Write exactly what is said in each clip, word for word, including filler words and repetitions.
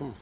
Oh.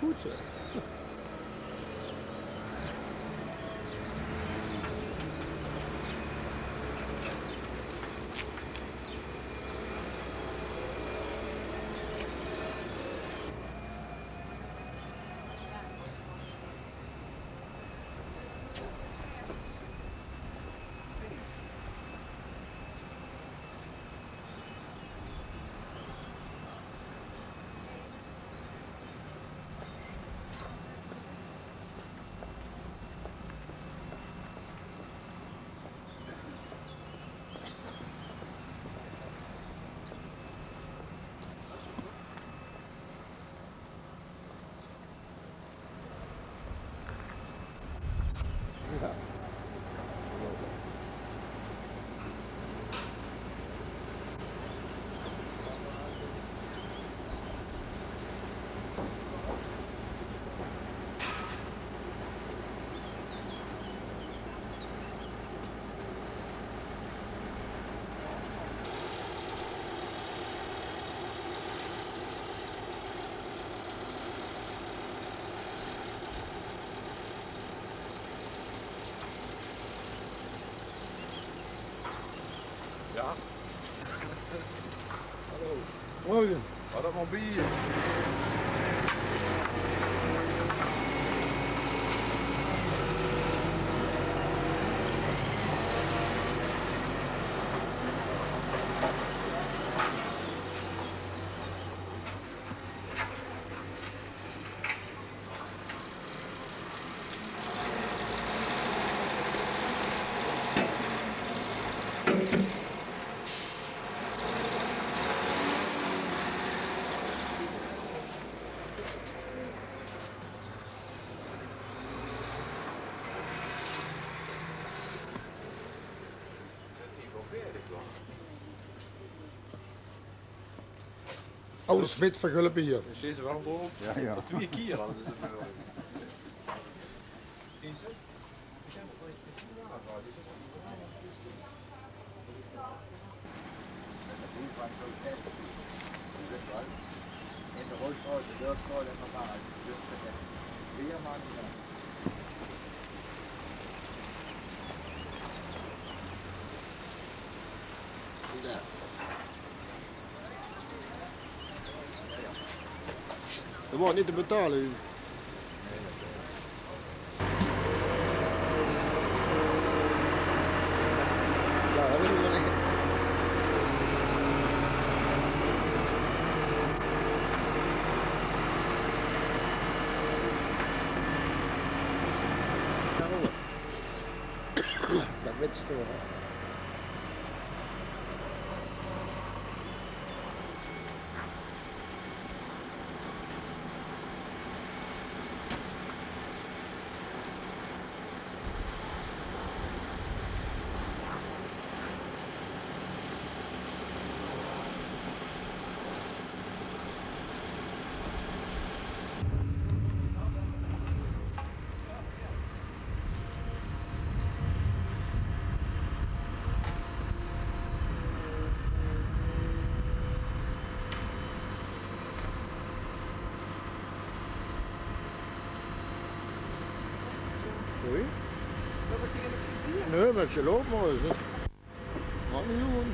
Good zo. Hou dat maar bij je. Alles mit vergulp hier. Is deze wel door? Ja, ja. Al twee keer al, dus dat is wel. Deze? Dat waor neet te betale, hè. Ja, dat weit ich waal neet. Daorover. Dat wits se waal. Oei. Nae, mer ze löp mer ins, hè. Maak neet zoe.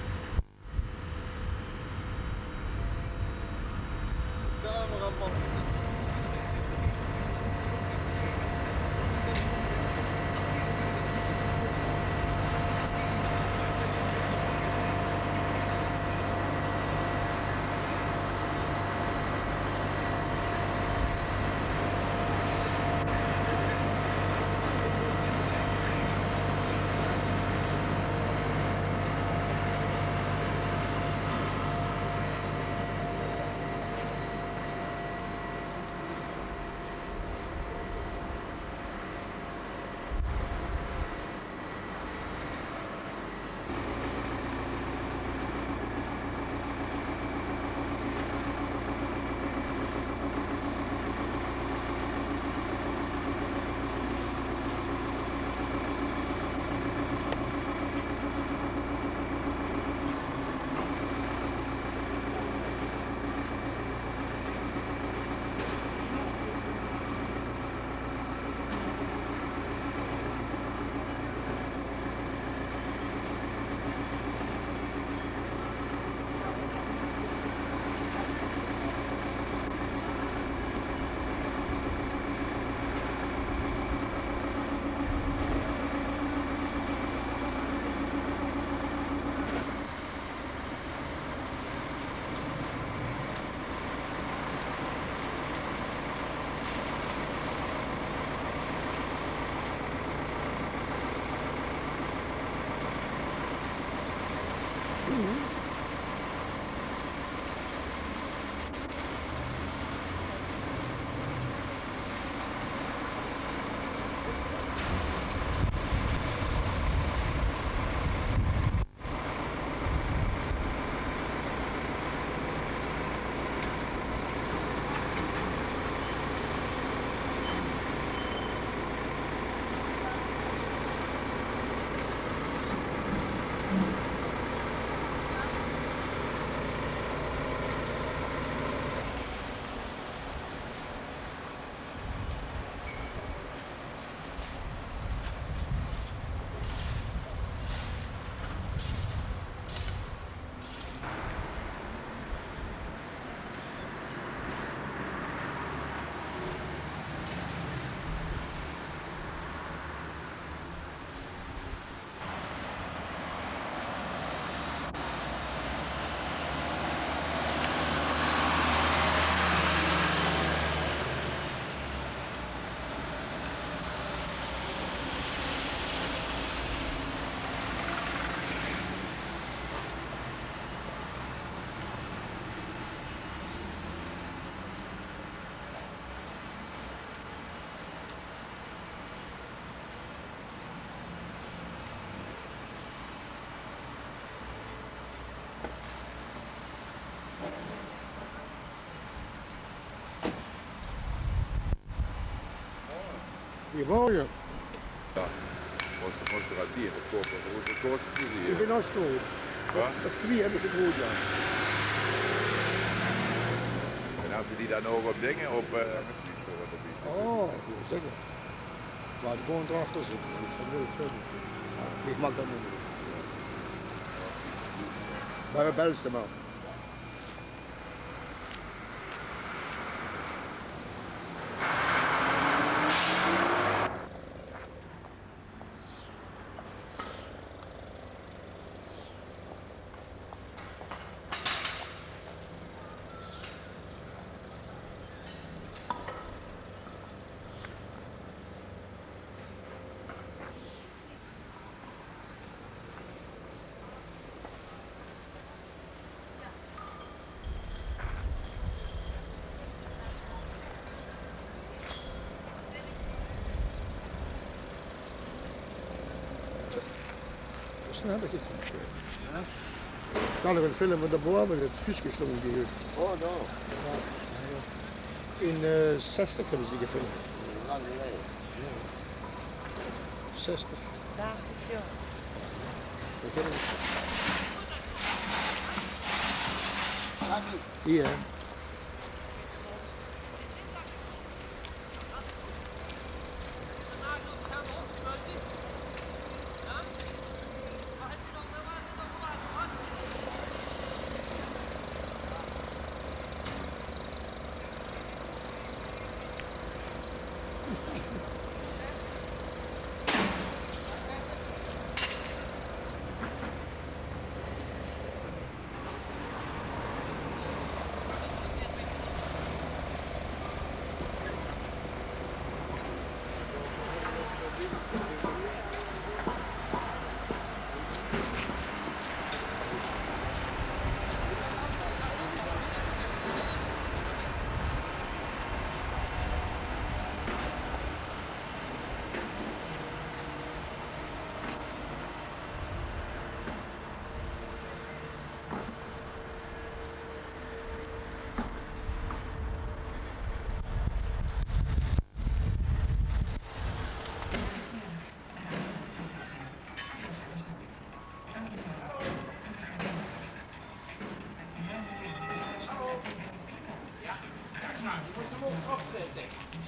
Goeiemorge. Jao. Mós, mós d'r al die in de kop, of hoe kost die Ich hier? Bön al stoer. Wat? Op twieë höb ich 't good, jao. En es ze die dan ouch op dinger, op, eh, Oh, zeker. Laot ich gewoon d'rachter zitte, dat is toch leuk, hè? Ich maak dat neet mie. Mer bel ze mer. Zo. Snap ich 't neet. Jao? Ich kan nog 'ne film van de boer mit 't huuske stóng die huut. Oh, dao. Jao. In, eh, zestig höbbe ze die gefilmp. Lang geleje. Jao. Zestig. Dachtig jaor. Ich höb 'm. Hie.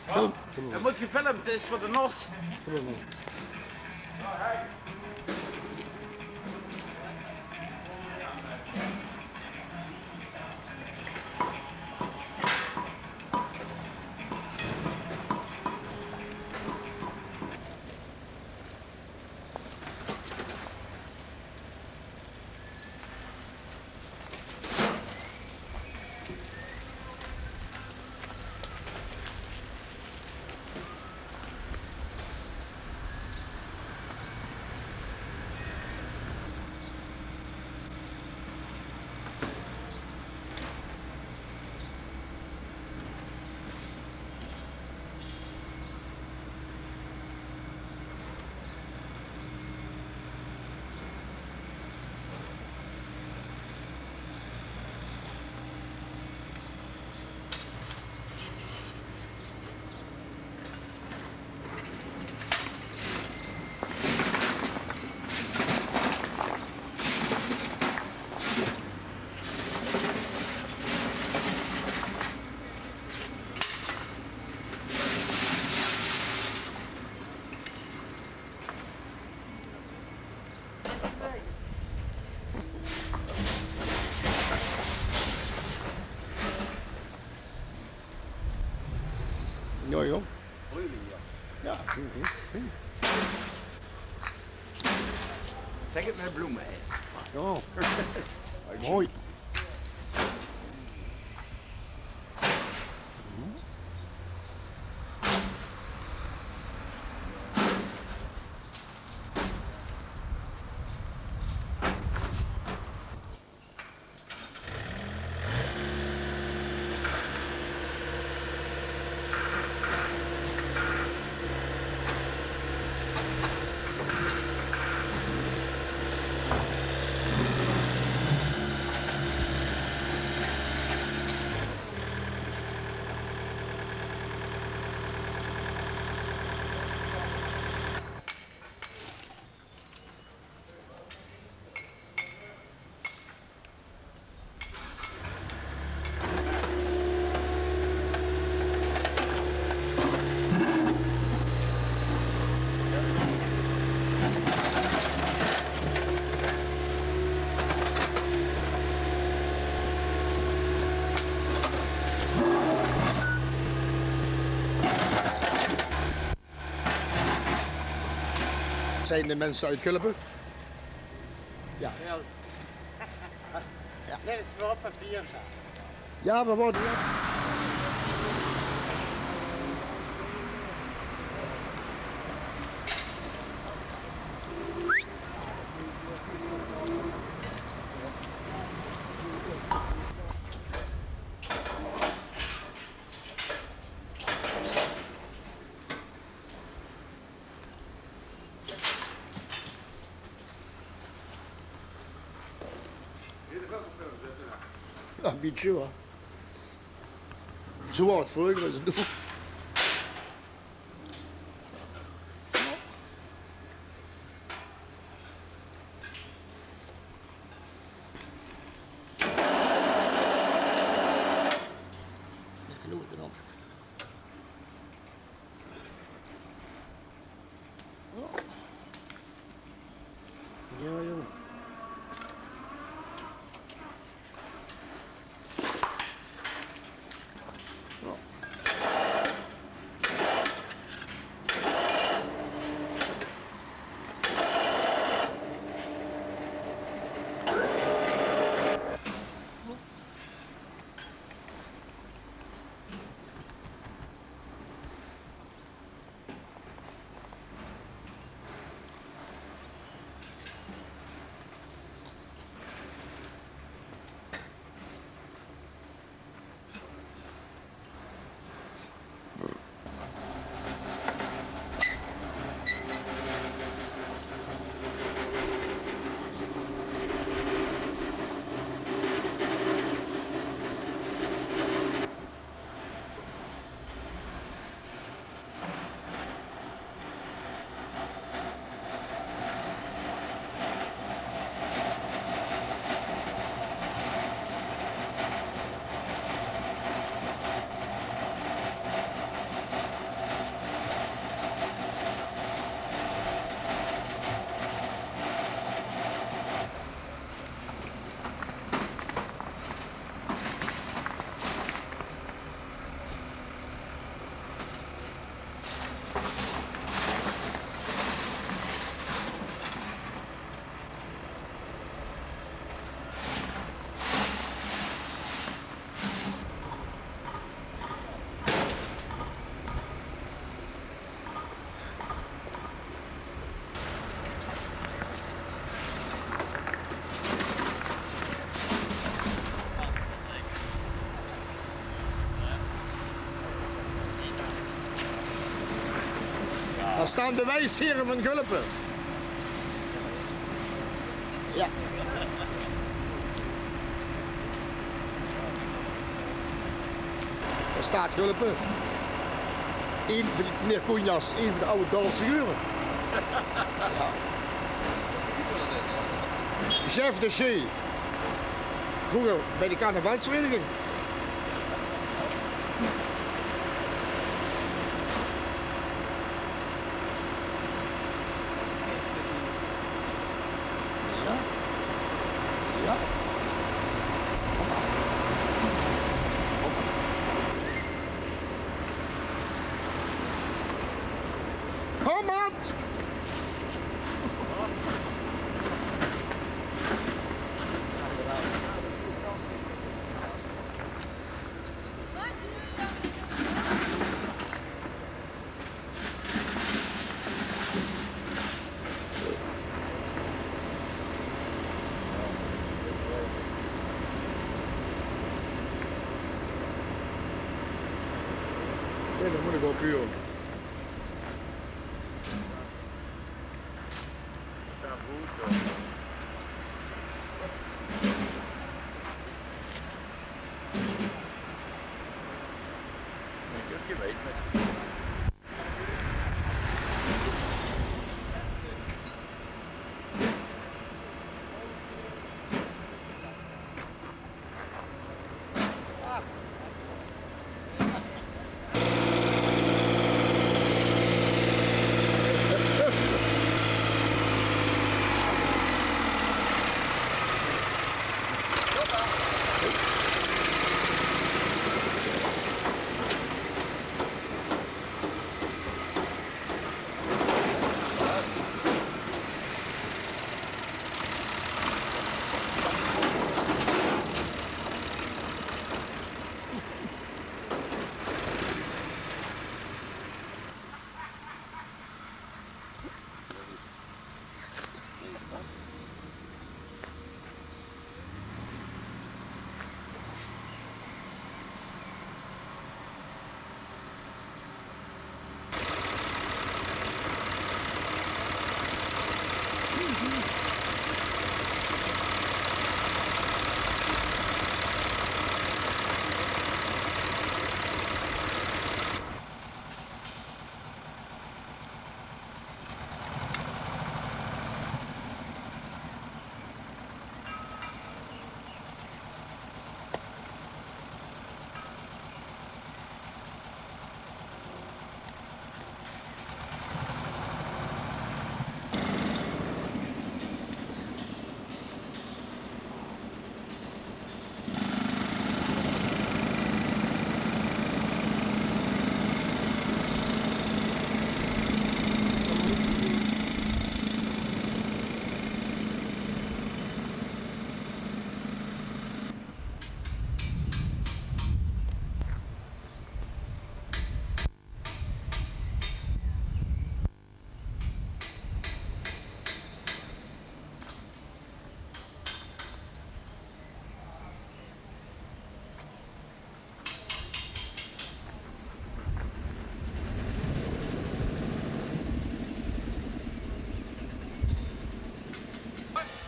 Jao, det mót gefilmp, dit is veur de nos. Jao, jao. Jao. Zèk 't mit bloeme, hè. Jao. Mooi. Zeen de minse oet Gulpe? Jao. Jao. Dit is veur op papier, zeg. Jao, veer waore, jao. Jao, e bietje waal. Zoe waor 't vreuger es noe. Ich geluif 't dan. Jao, jao. Dao staon de wiesheren van Gulpe. Jao. Dao steit Gulpe. Ein van die, meneer Cunhas, ein van de aw dörpsfigure. Jao. Chef de Sje. Vreuger bie de carnavalsvereiniging. Jao. Jao. Kóm, Mats! Jao, dan mót ich waal kuuere.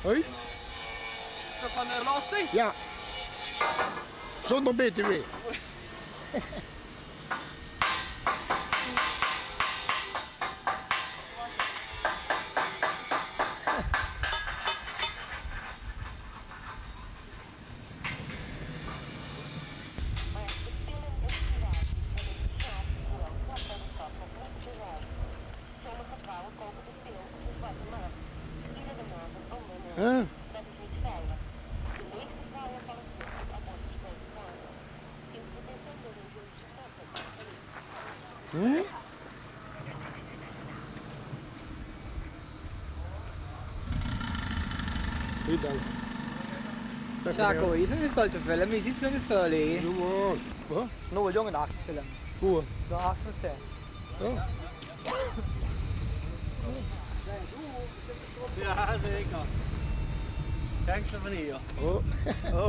Hoi? Is dat van de belasting? Ja. Zonder B T W. Hè? Hè? Wie dan? Sjaco, is 't noe te filme? Is 't noe te filme? Jao, wat? Noe, jóng, de achterste film. Boe? De achterste. Jao. Jao, zeker. Gangster van hie. Oh. Oh.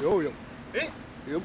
Jo, jo. Hè? Jo.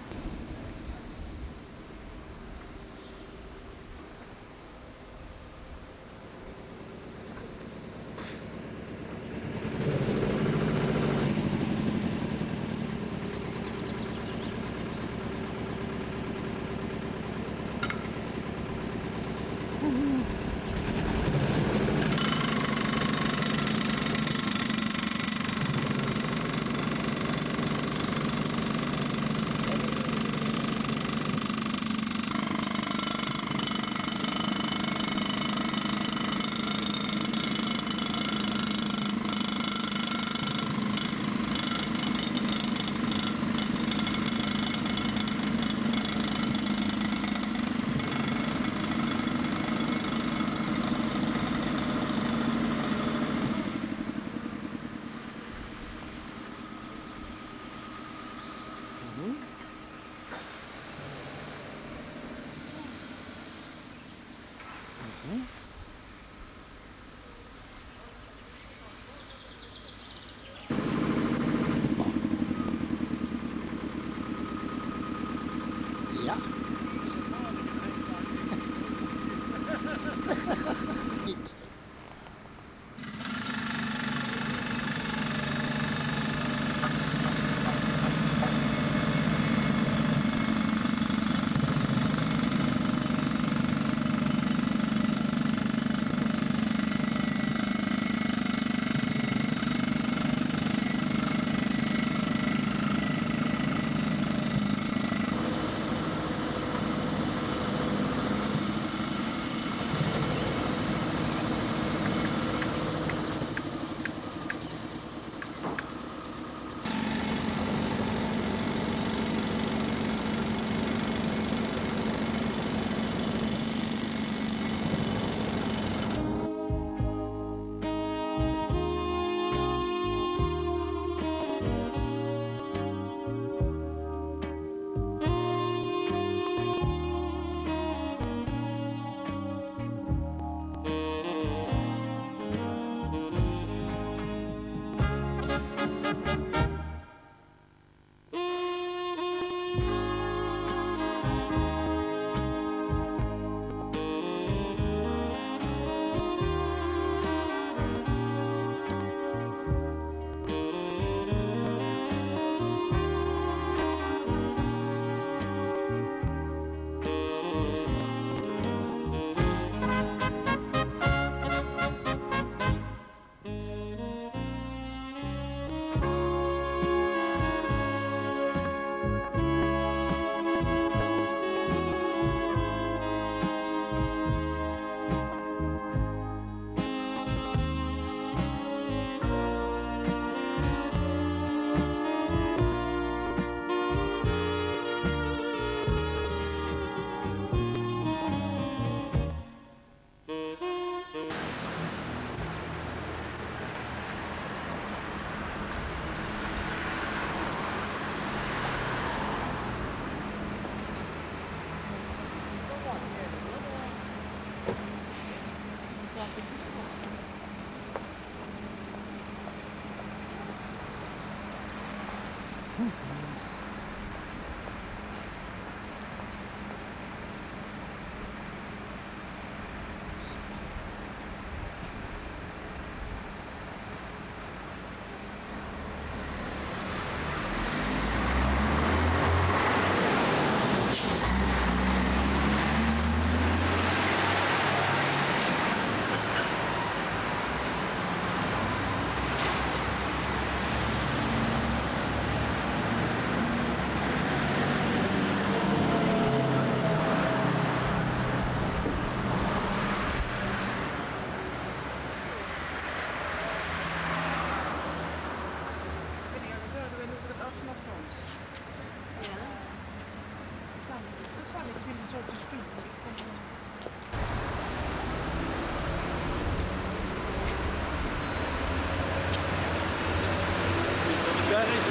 Ja.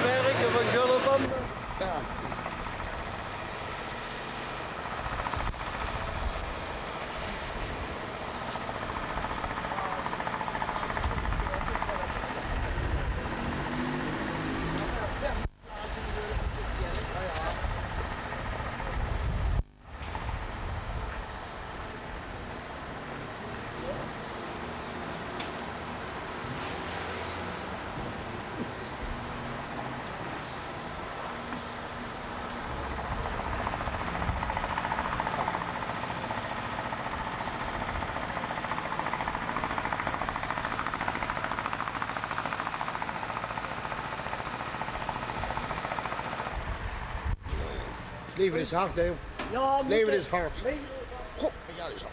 Bergwerken van Gulleman. Ja. Leven is hard, hè, jong. Jao, leven is hard. Goh, jao, is hard.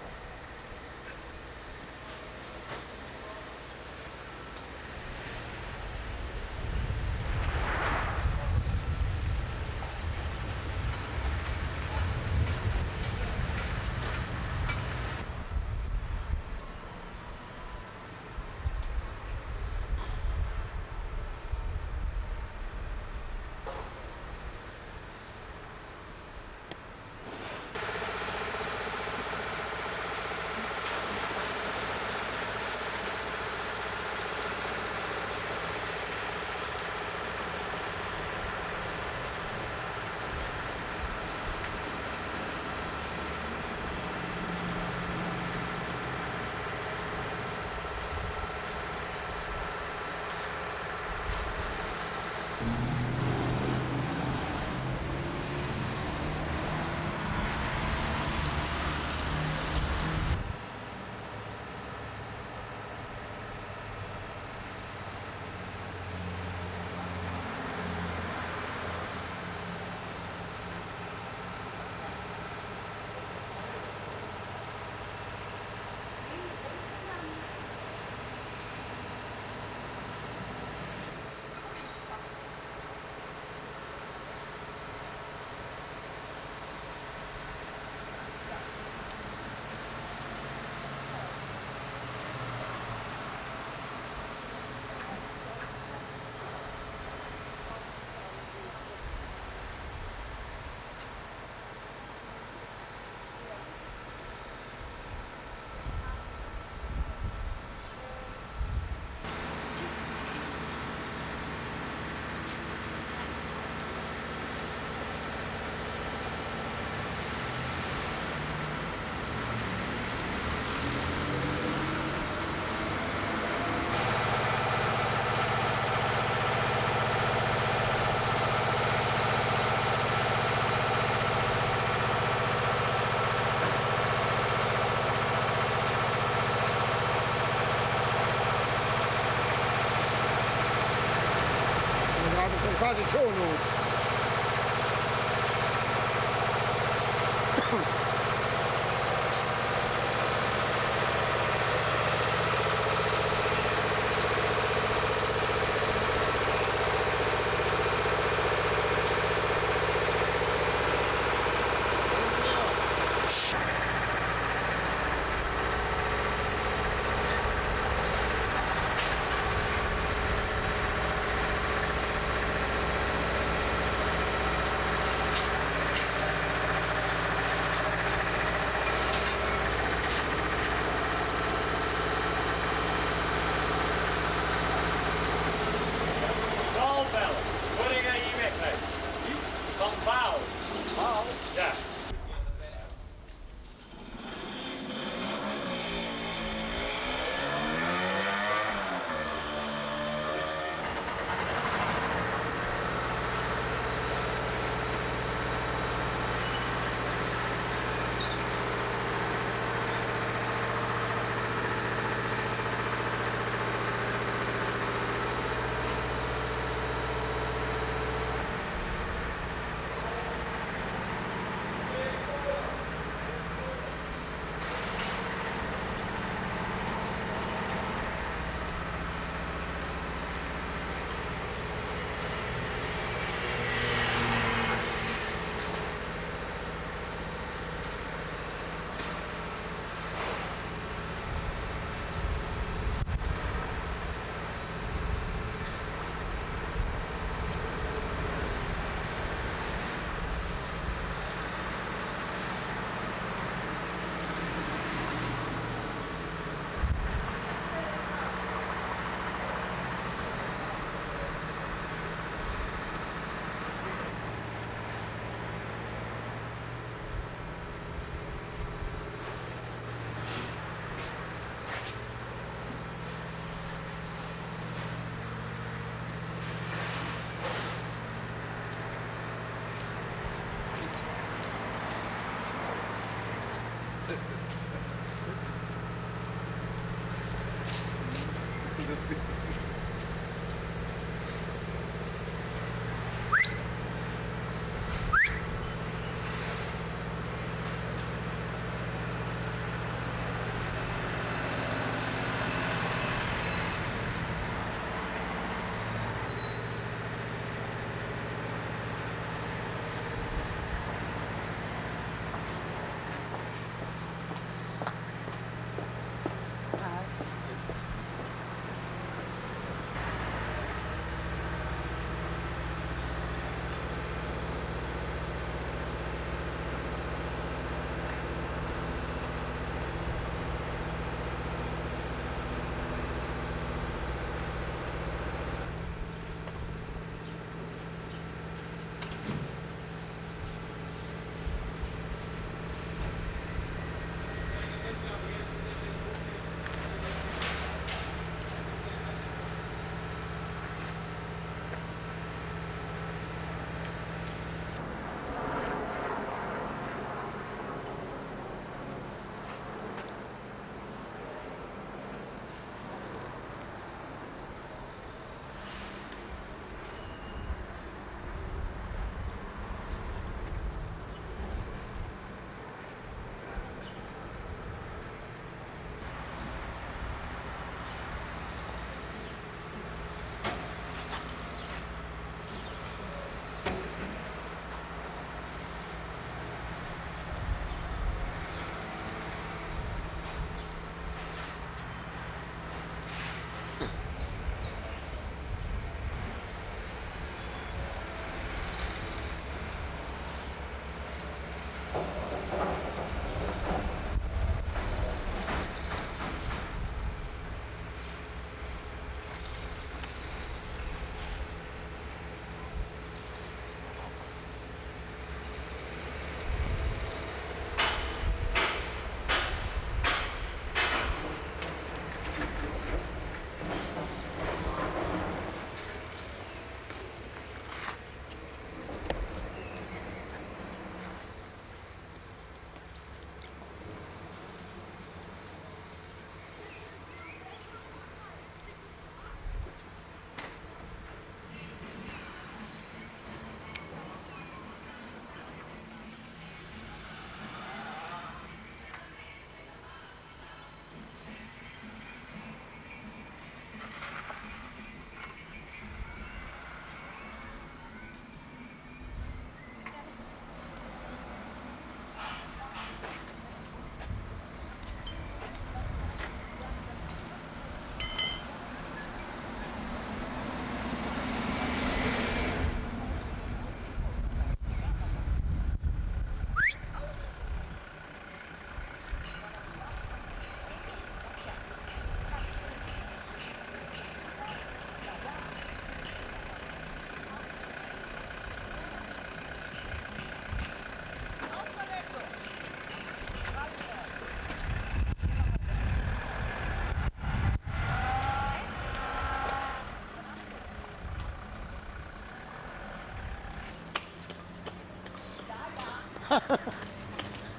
En dan gaat het, dan gaat het zo nog.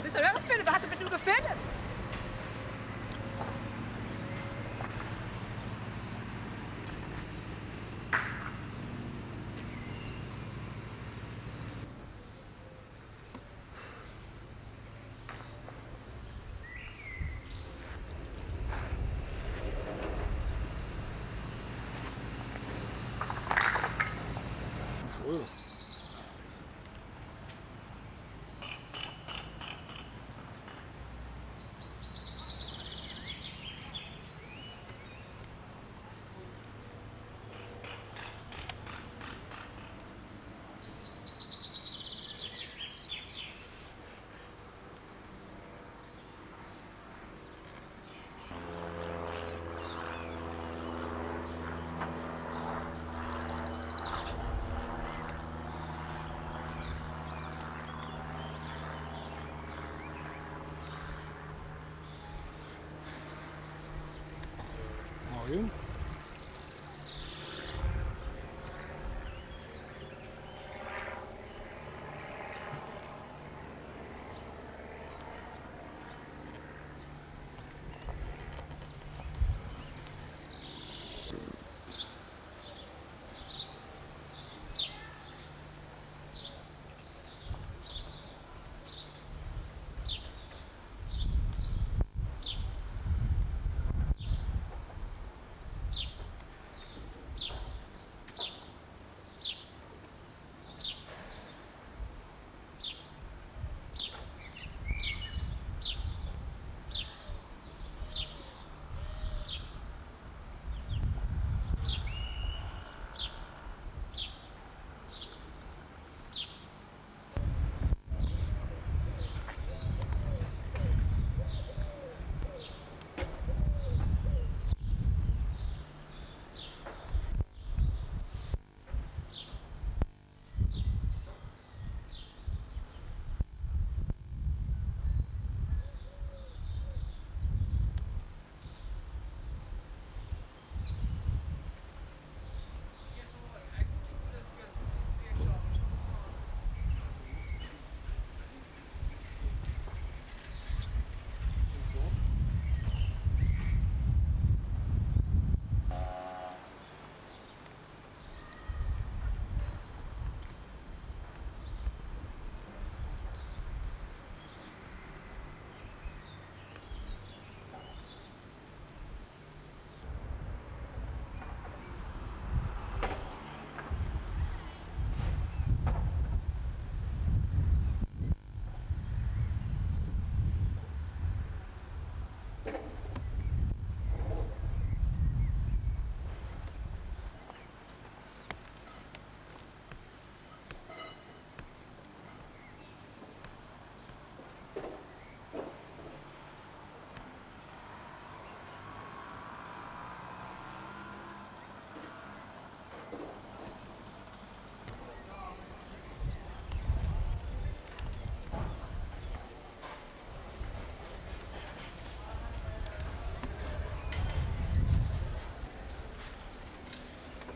Bist du ein Film? Hast du mit du gefilmt? Mooi, jóng.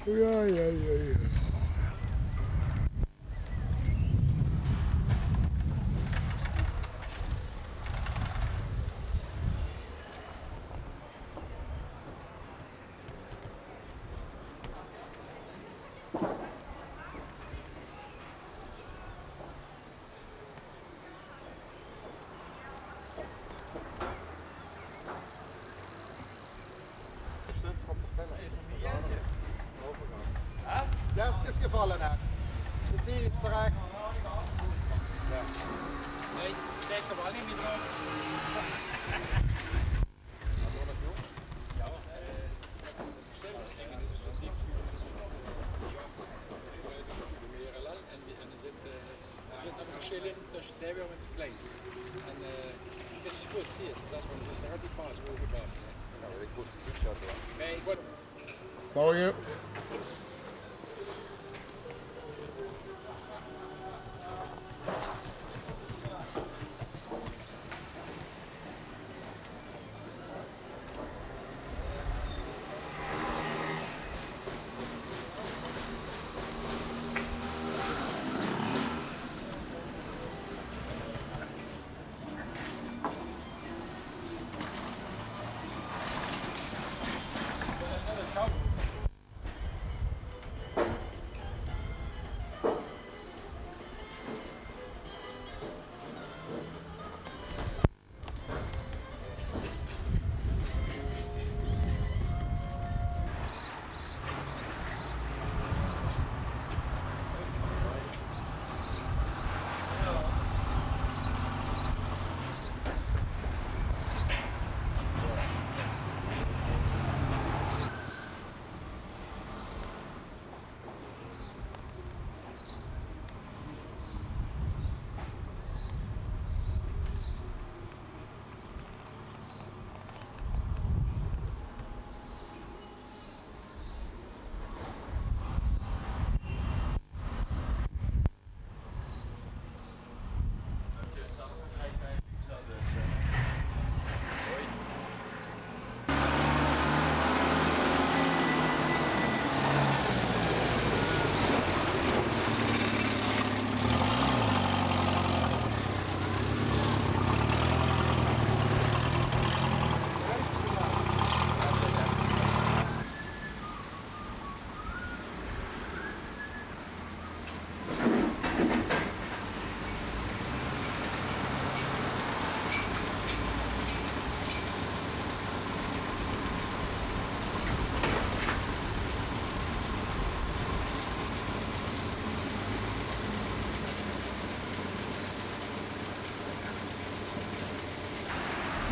Ja, ja, ja, ja. Desk is gevallen, hè? Precies, terecht. Ja. Nee, deze wel niet meer. Ja, eh, en die, en er zit, eh, er zit nog een verschil in tussen die weer met de vlees. En, eh, dit is goed, zie je, dat is wel, dus daar heb ik pas over gepast, hè. Nou, ik moet het niet zo doen. Nee, ik word Morgen.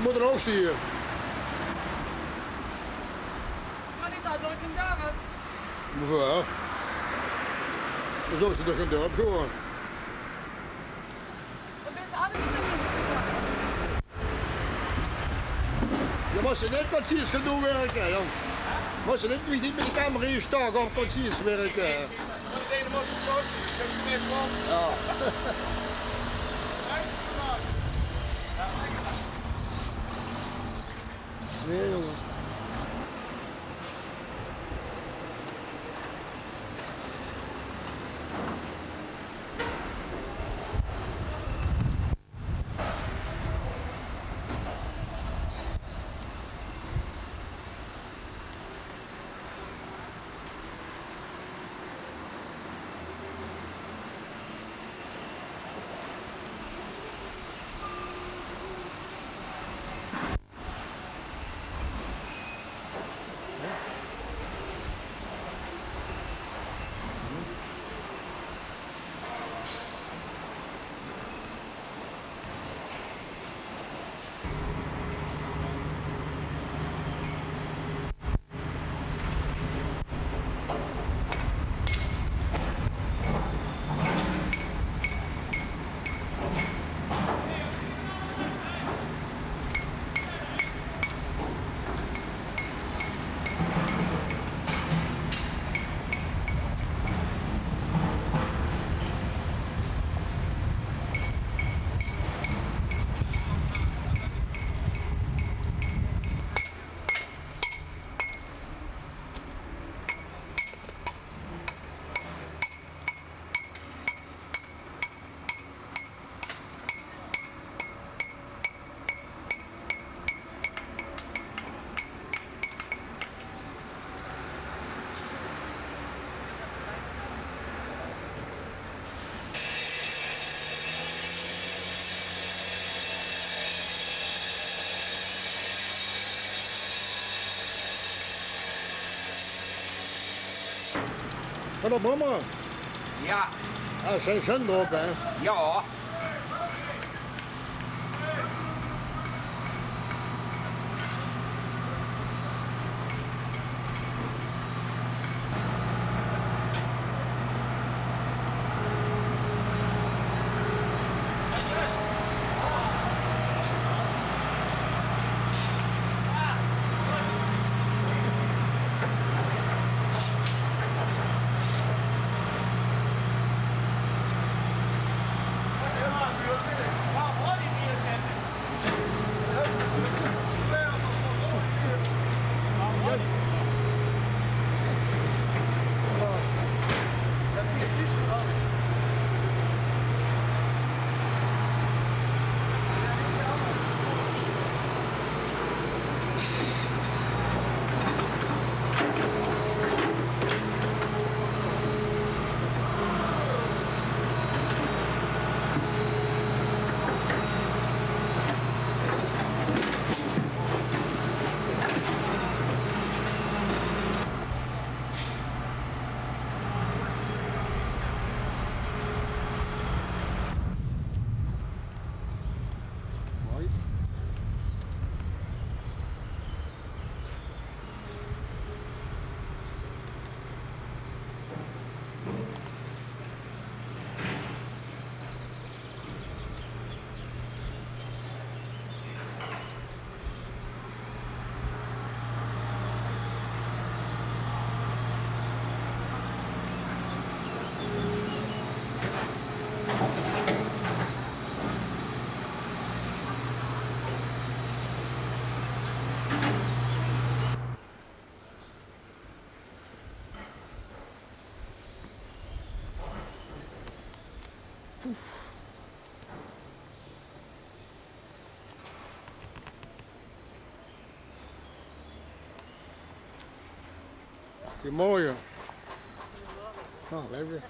Mót d'r ouch zeen. Kan ich dao door 't dörp? Jao. Dan zouws se door 't dörp gaon. Wat is alles in de winkel? Jao, mós se neet precies gaon doorwirke, jóng. Mós se neet, neet mit de camera hie staon, gaon precies wirke. Jao. Nae, jóng. Wat op, mama? Ja. Ja, zijn zender op, hè? Ja. Mooi. Goedemorgen. Oh, lekker.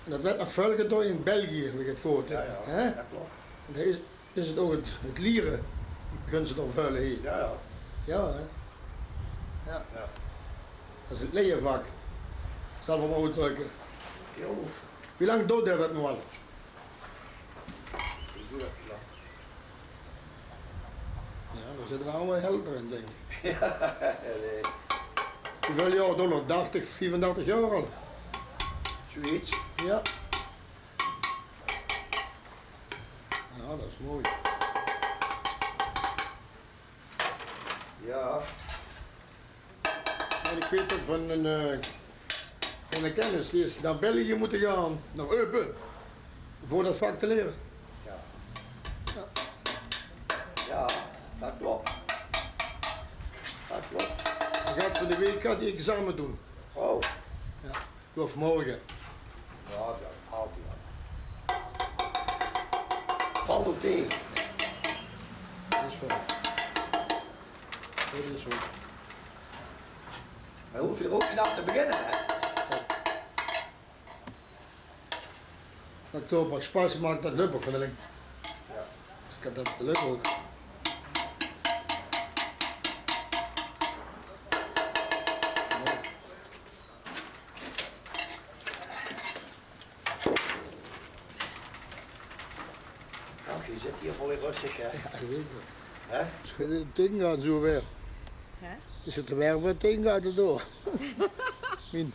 Dat werd nog väöl gedoon in België, wie ik het gehoord heb. Ja, ja, hè? Dat klopt. En daar is, is het ook het, het lieren, kunnen ze toch väöl hier. Ja, ja. Ja, hè? Ja. Ja. Dat is het leiervak. Zal ik maar uitdrukken. Heel goed. Wie lang doet hij dat nu al? Ik doe dat niet lang. Ja, we zitten allemaal helder in, denk ik. Ja, nee. Hoeveel jaar doet hij? Dertig, vierendertig jaar al? Zoiets. Ja. Ja, dat is mooi. Ja. En ik weet ook van een, eh, van een kennis, die is naar België moeten gaan, naar Eupen, voor dat vak te leren. Ja. Ja. Ja, dat klopt. Dat klopt. Hij gaat van de week gaat hij examen doen. Oh. Ja. Of morgen. Ja, dat altijd. Valt ook tegen. Dat is waar. Dat is waar. Maar hoef je er ook niet aan te beginnen, hè? Dat klopt, wat spas maakt, dat lukt ook van de link. Ja. Dat, dat lukt ook. Ach, je zit hier mooi rustig, hè? Ja, zeker. Hè? Het is tegen gaan zo weer. Hè? Het is het weer weer tegen gaan door. Min.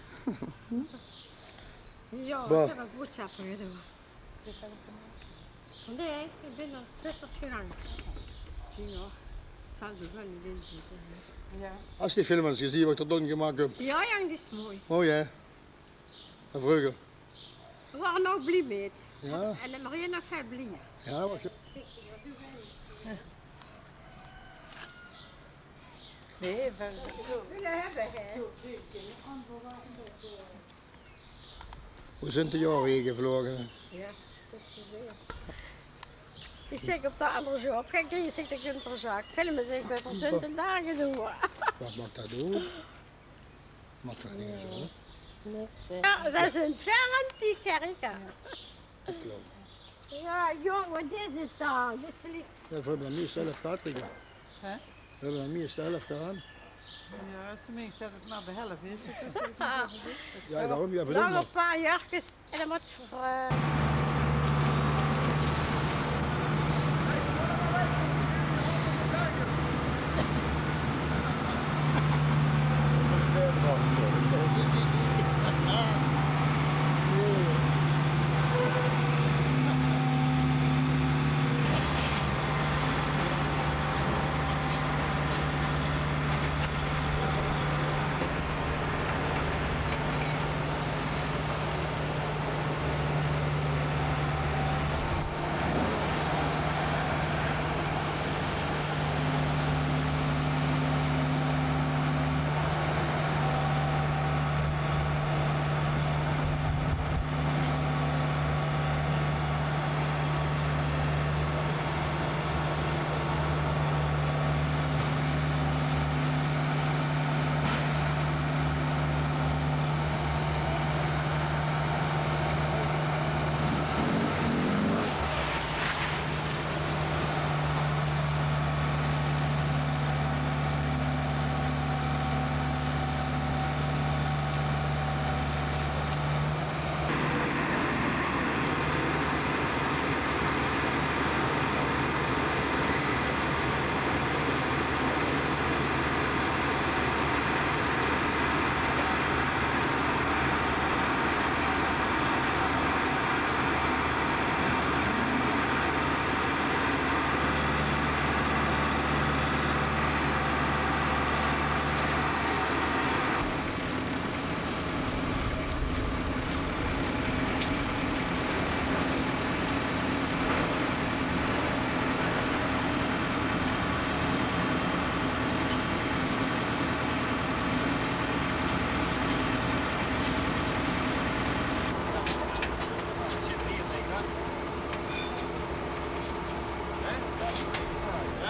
Jao, ich höb ein boodsjap gedaon. Nae, ich bön nao Vissers gegange. Jao, zal zoe waal neet in zitte, hè. Jao. Has die film ins gezeen waat ich d'r doon gemaak höb? Jao, jao, die is mooi. Oh jao. Van vreuger. Veer wore ouch blie mit. Jao. En de Maria nog väöl blijer. Jao, waat. Nae, van... Wo zeen de jaore hie gevloge? Jao, det is zeker. Ich zèk, op de anger job gaon ich, zèk ich, de Gunter Jacques. Filme, zèk ich, waat veur zunde daag doon. Waat maak det oet? Maak det neet oet. Niks, hè. Jao, det is ein ferm die kerk, hè. Klop. Jao, jóng, waat is 't dan? Dit is li- Jao, veer höbbe 't neet zelf gehad, Rika. Hè? Veer höbbe 't neet zelf gedaon. Jao, es se meins det 't mer de helf is. Jao, daorum, jao, nog ein paar jaorkes en dan mót v'r, eh,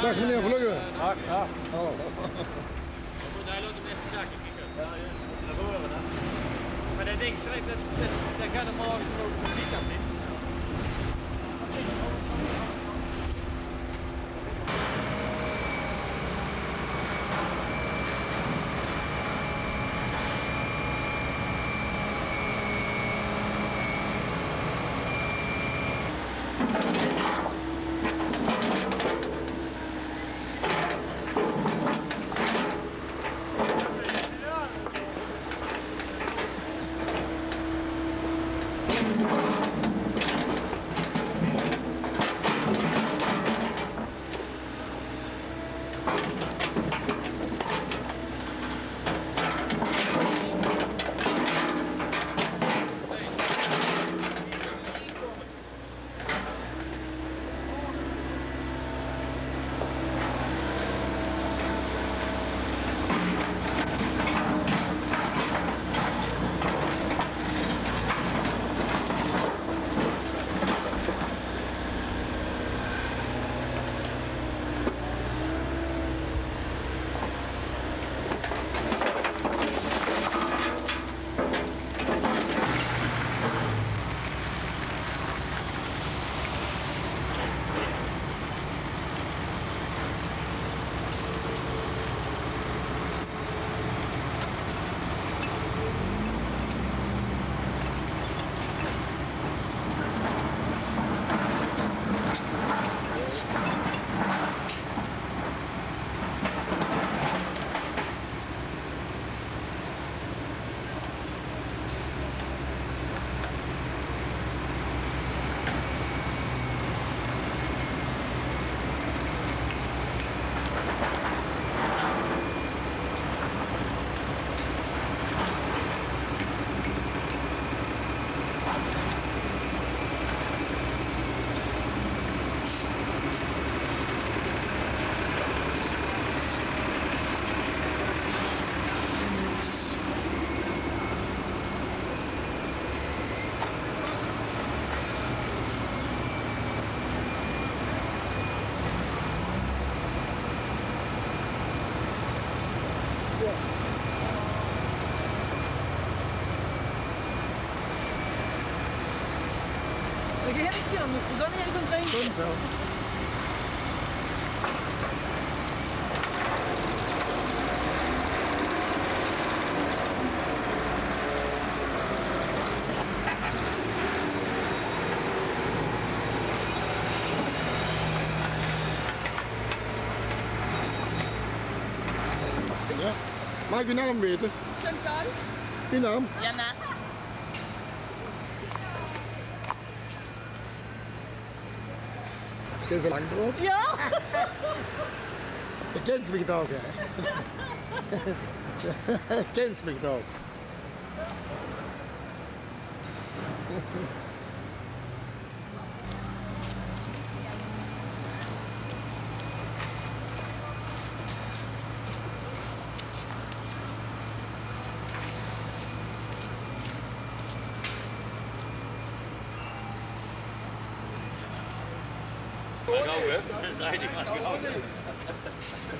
Daag meneer Vlugge. Daag, daag. Hallo. Mer det dink, det, det, det kan normaal gesproke neet aan dit. Begin ik hier, moet ik zo niet even drinken? Komt wel. Ja. Mag ik uw naam weten? Chantal. Uw naam? Jana. Is deze lang erop? Ja. Je kent me toch, hè? Je kent me toch?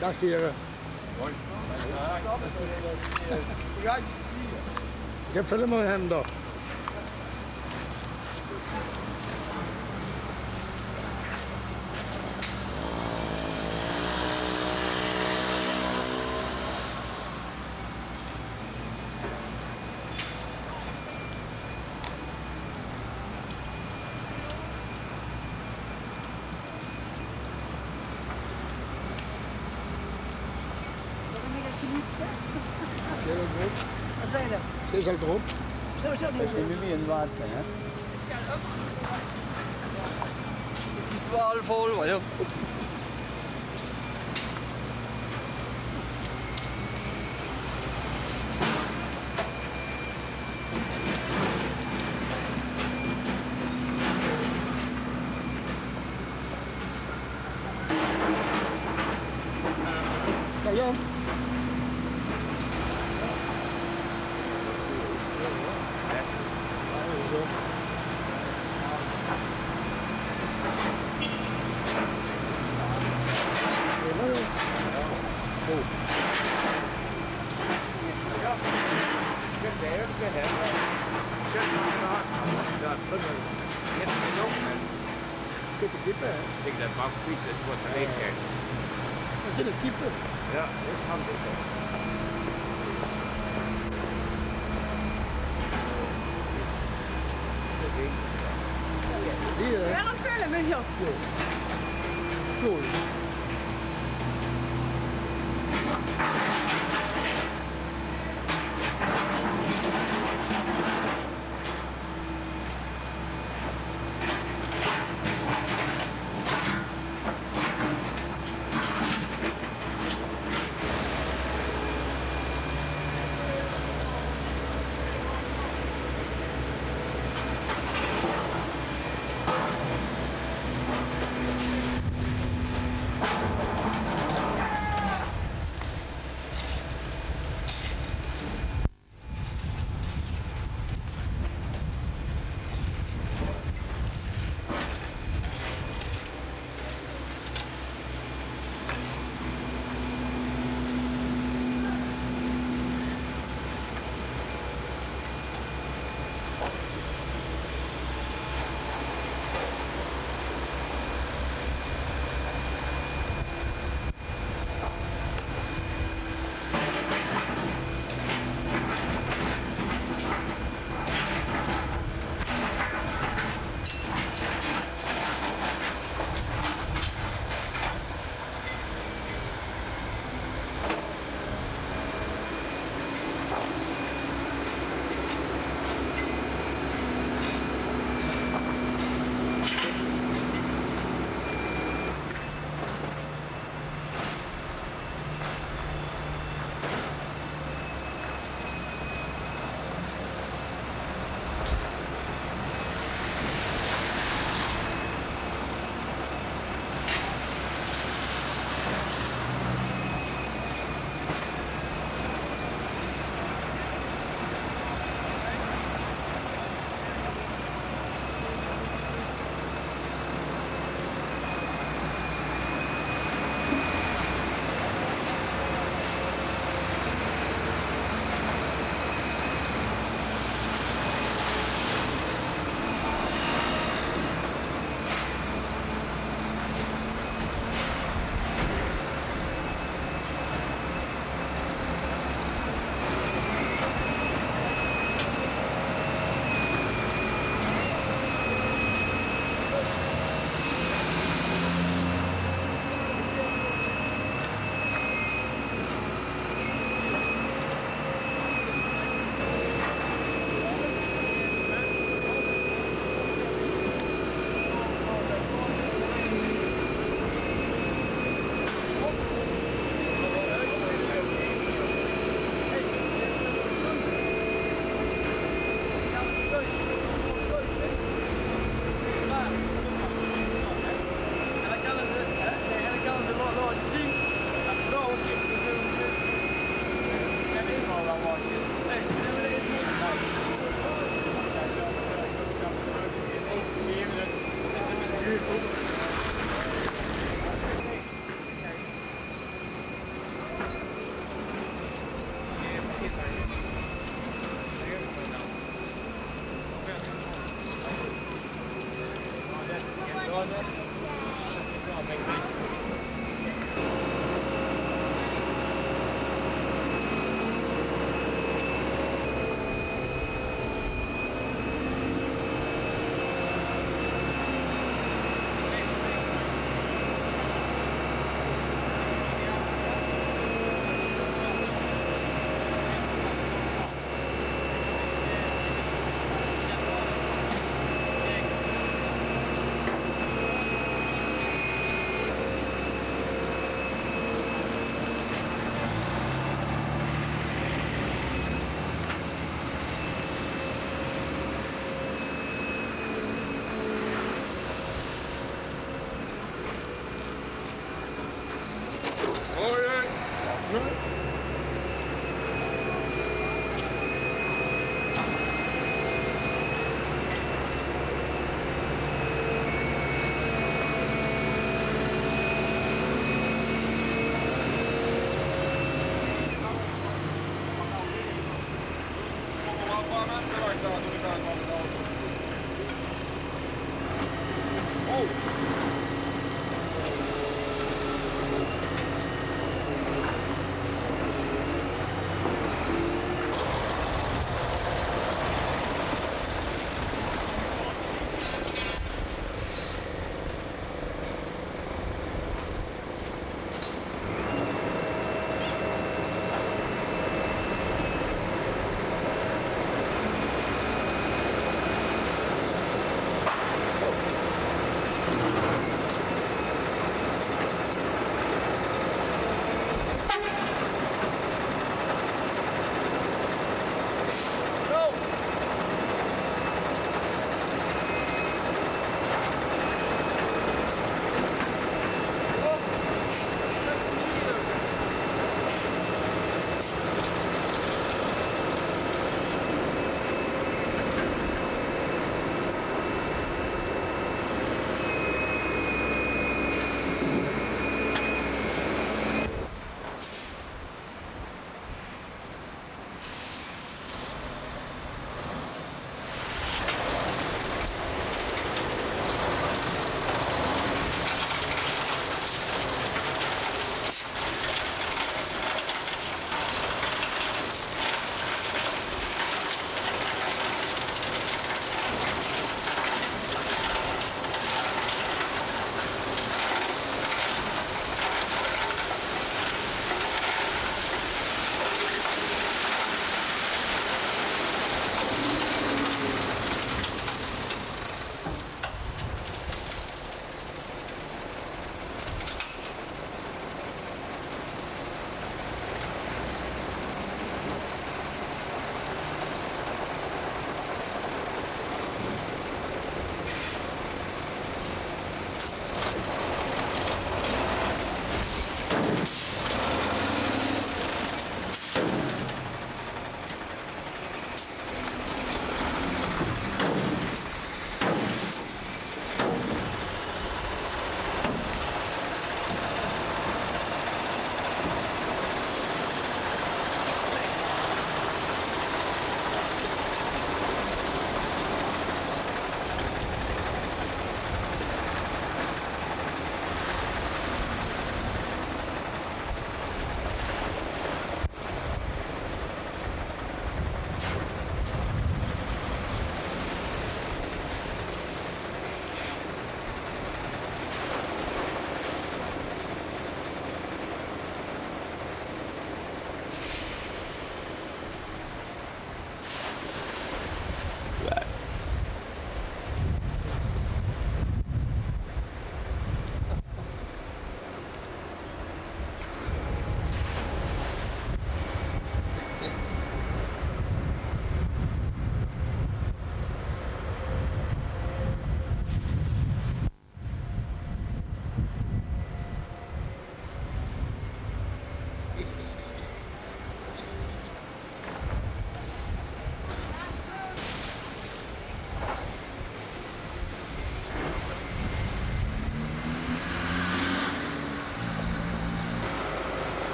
Dag, heren. Ik heb film aan hem, toch. Is deze al erop? Wat zei je? Is deze al erop? Zo, zo, die. Dat is niet meer een waard, hè? Het is wel vol, maar ja. Ja, ja. Kippe, kippe, hè? Ik dat bak friet, het wordt alleen, ja, ja, kijken. Dat is een kippe. Ja, dat is gaan kippen. Die, hè? Ja, dat film ik, ja. Zo. Zo.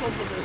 Hoi.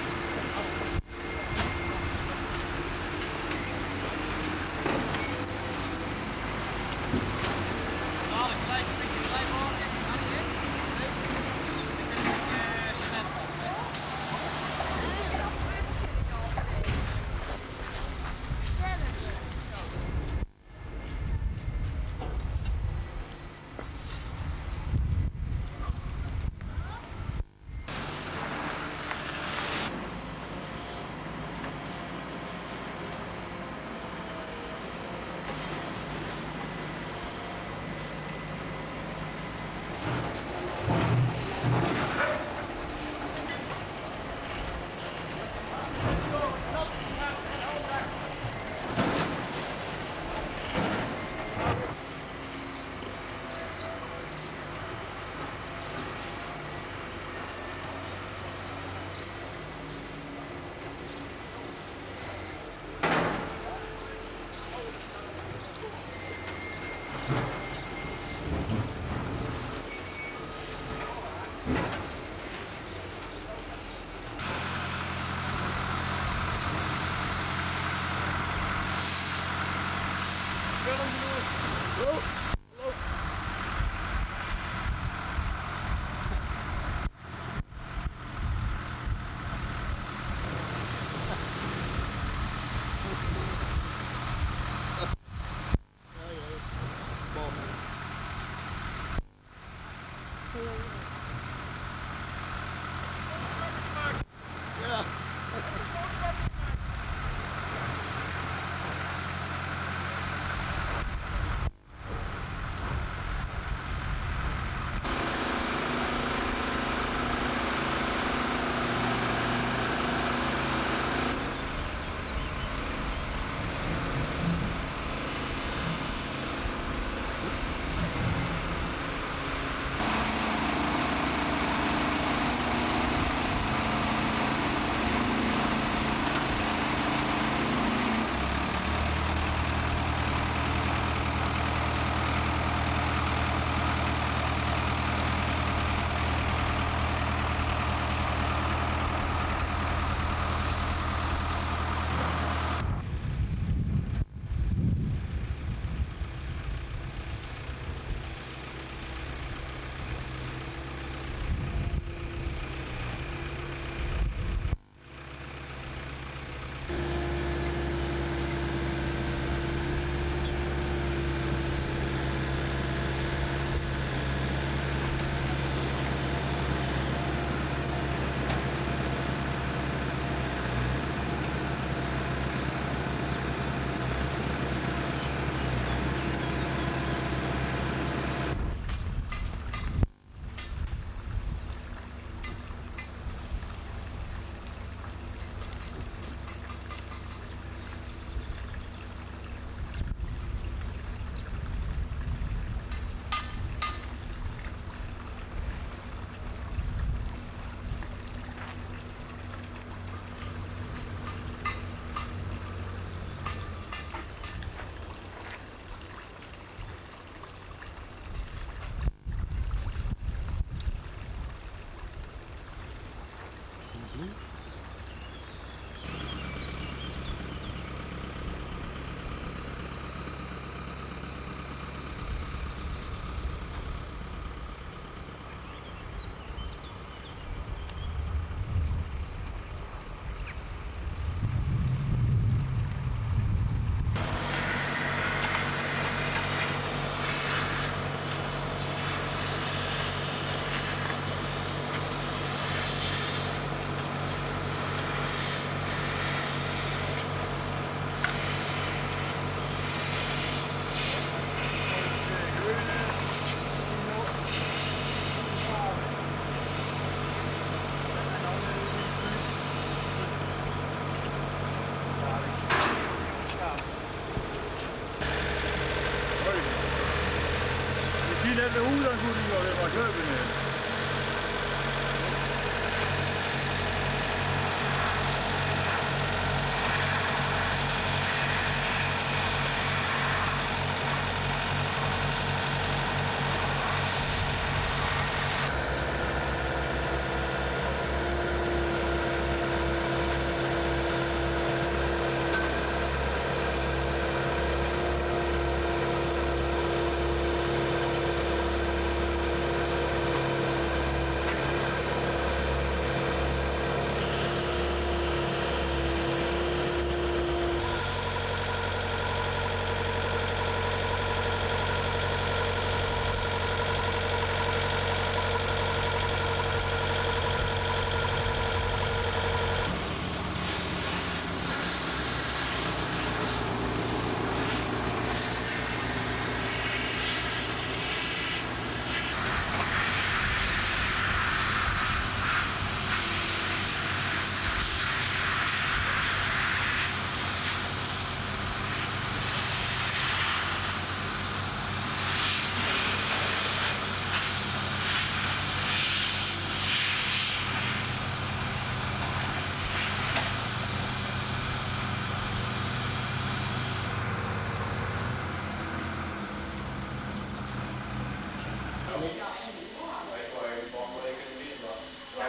Mesjien höbbe v'r dan good nog weer wat höbbe, hè.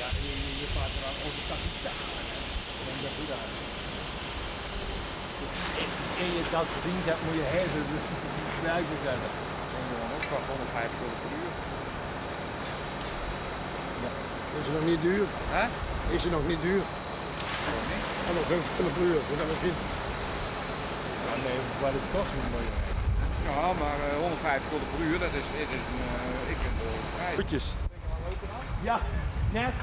Ja, je, je, je vaart eraan over kapitaal. En dat doet daar. En je dat verdiend hebt, moet je heel veel werk verzetten. En jongen, het kost honderdvijftig gulden per uur. Ja. Is het nog niet duur? Hè? Is het nog niet duur? Waarom niet? En nog geen gulden per uur, is dat misschien? Ja, nee, maar het kost niet meer. Ja, maar eh, honderdvijftig gulden per uur, dat is, dit is een, eh, ik vind het wel een prijs. Goedjes. Ja, net.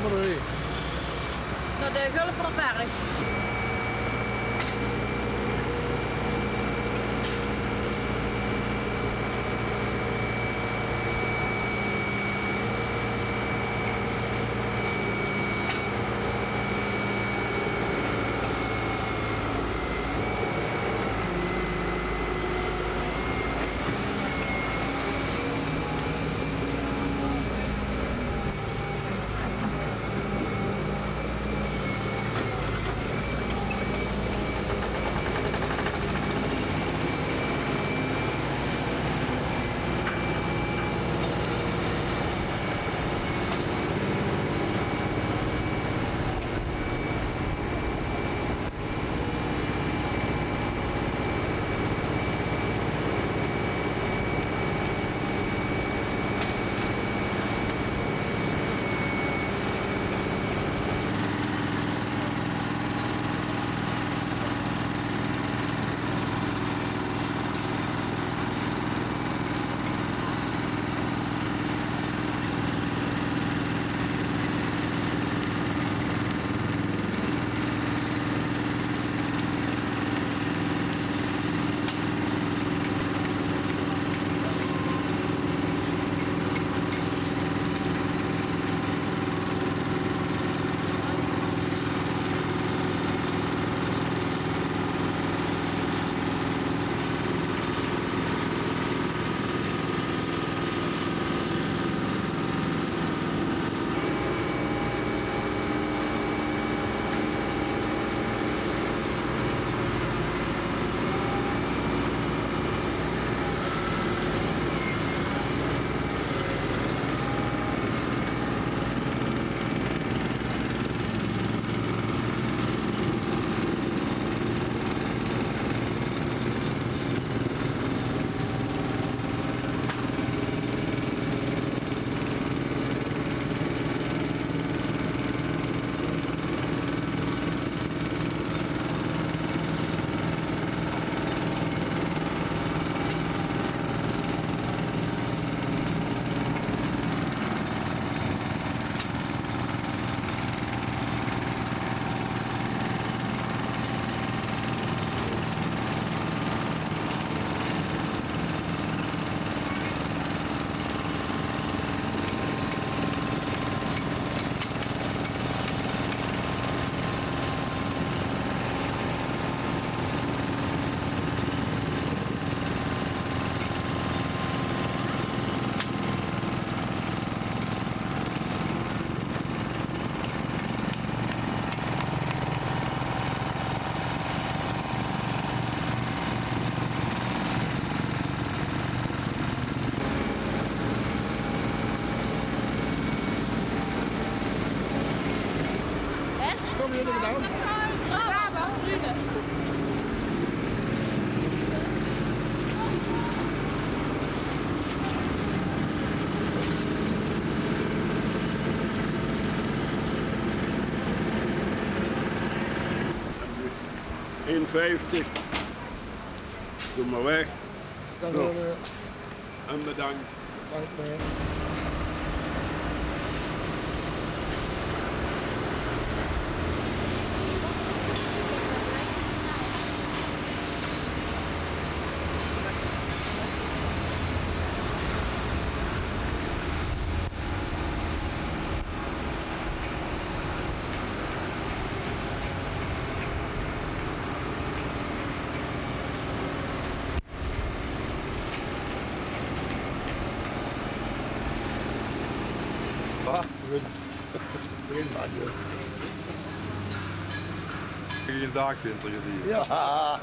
Nao de Gulpenerberg. Kom, jullie bedankt. Ein vijftig. Doe mer weg. Dank u wel, meneer. En bedankt. Bedankt, meneer. Wat? Begin maar, joh. Goeiedag, Sinterklaas. Ja.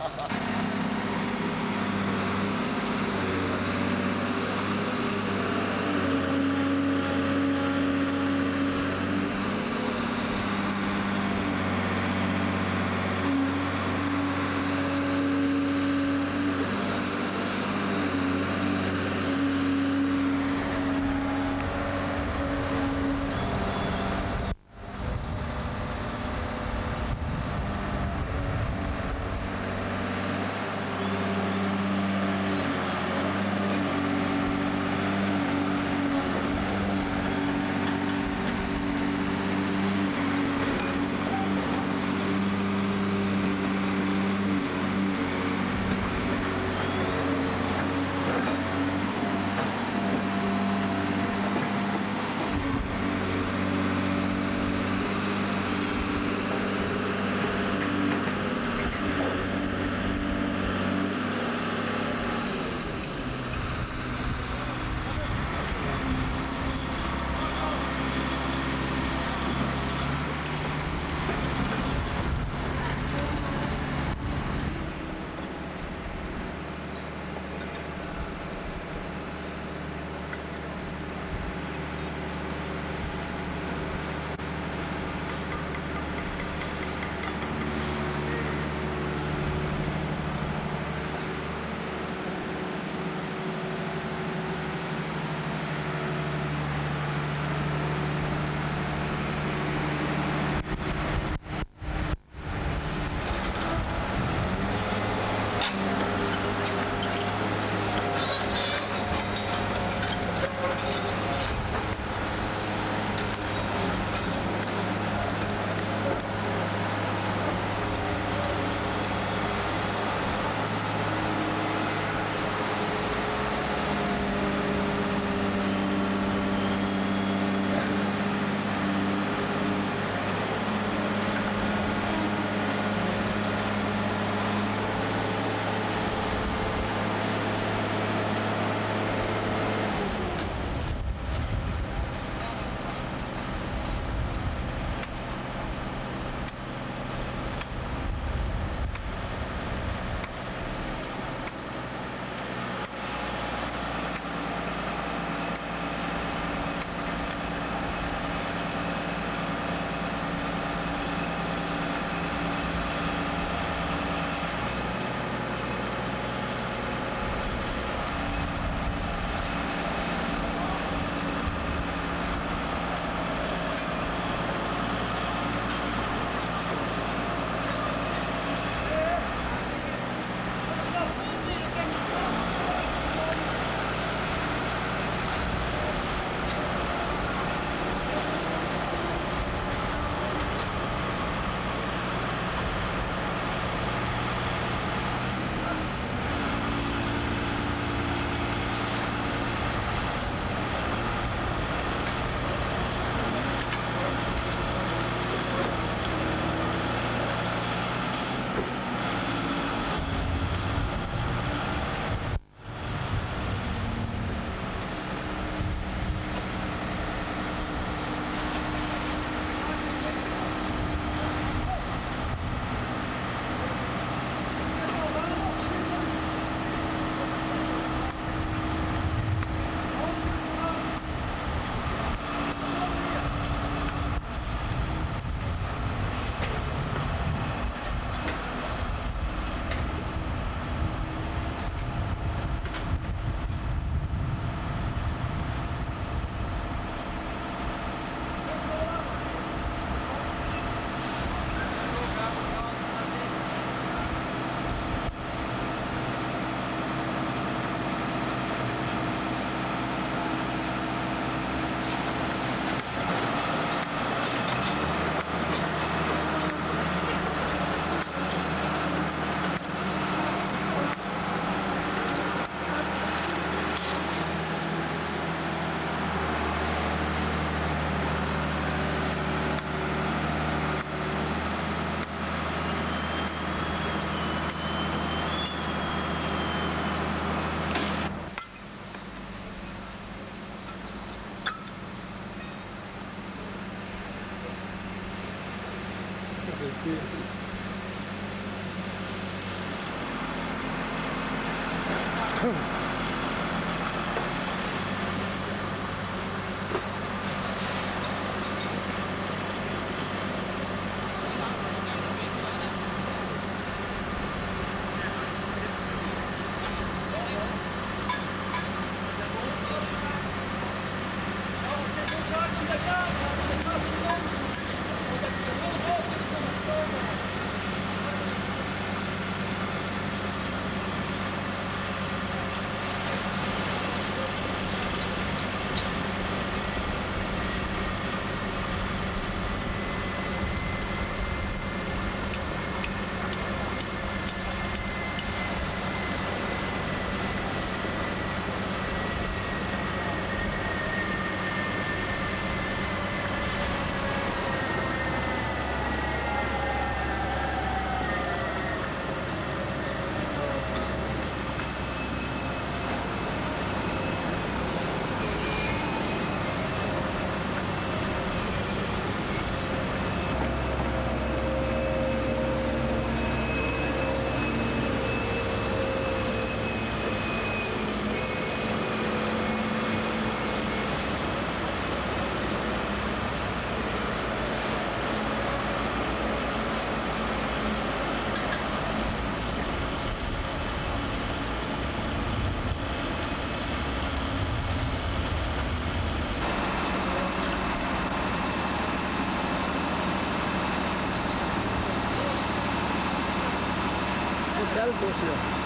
Hotel Bosio.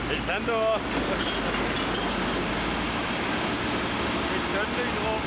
Ich send doch. Mit Sendung drauf.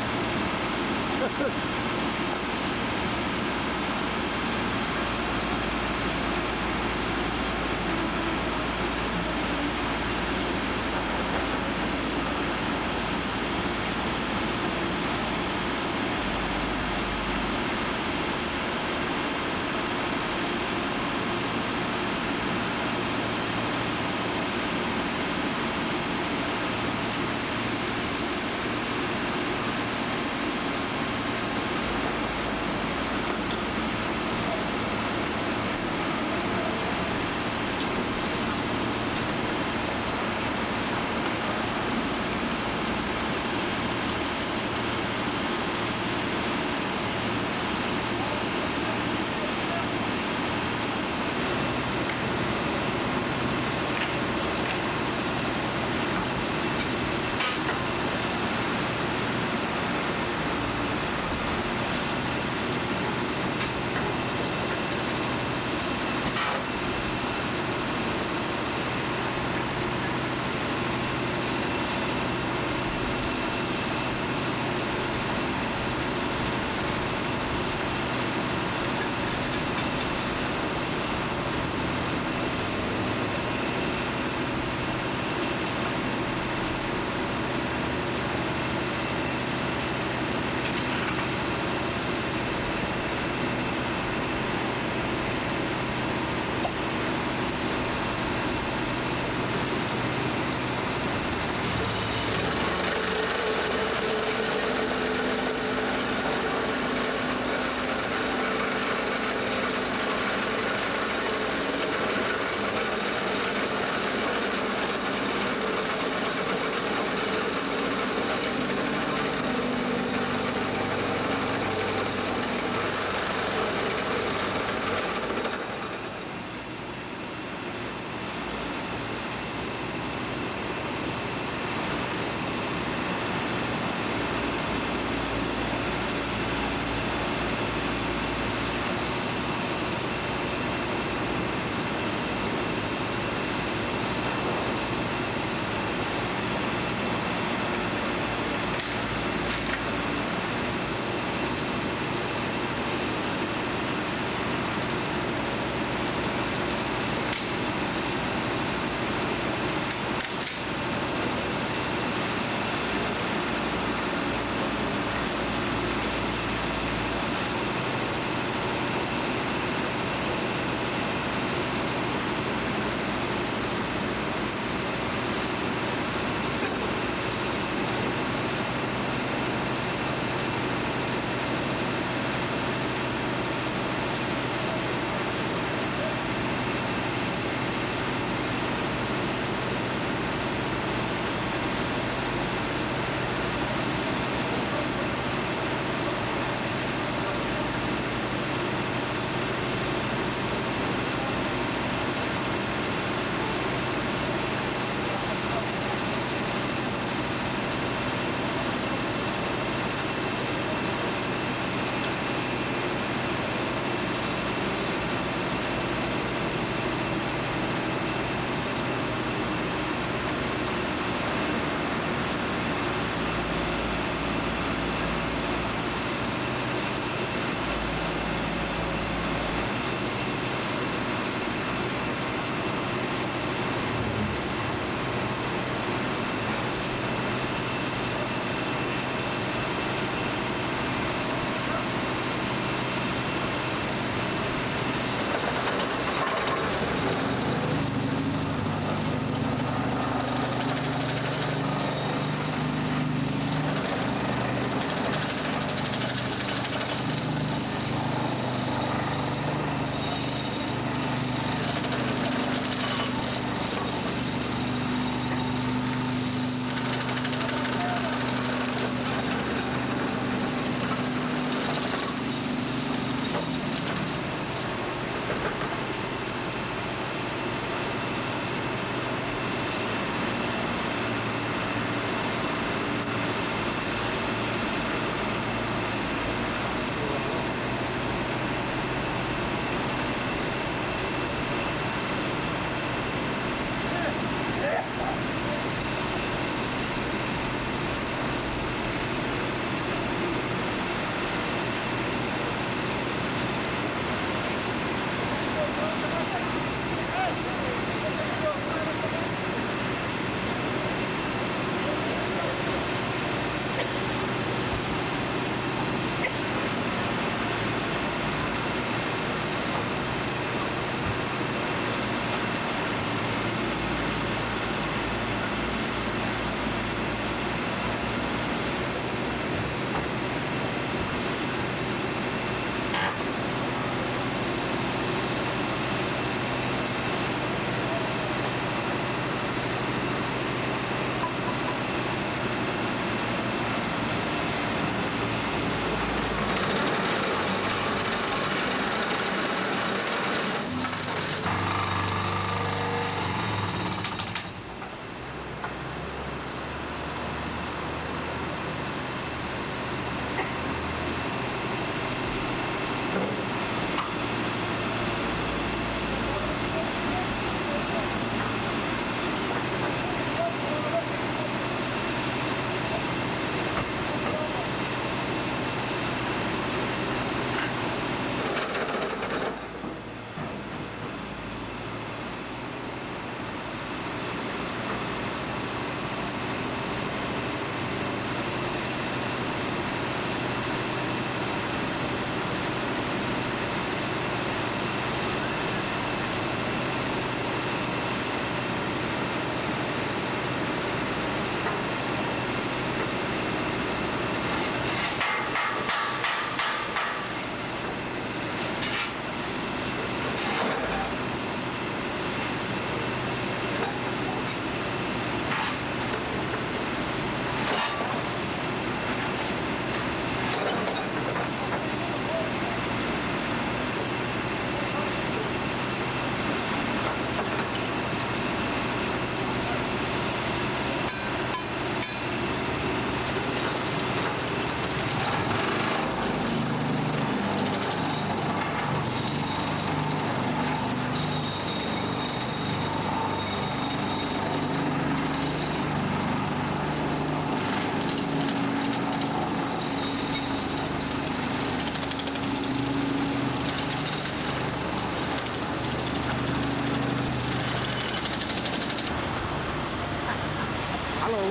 Hallo.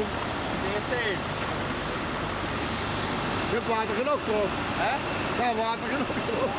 Dit is het. Je hebt water genoeg, toch? Hè? Ja, water genoeg, toch?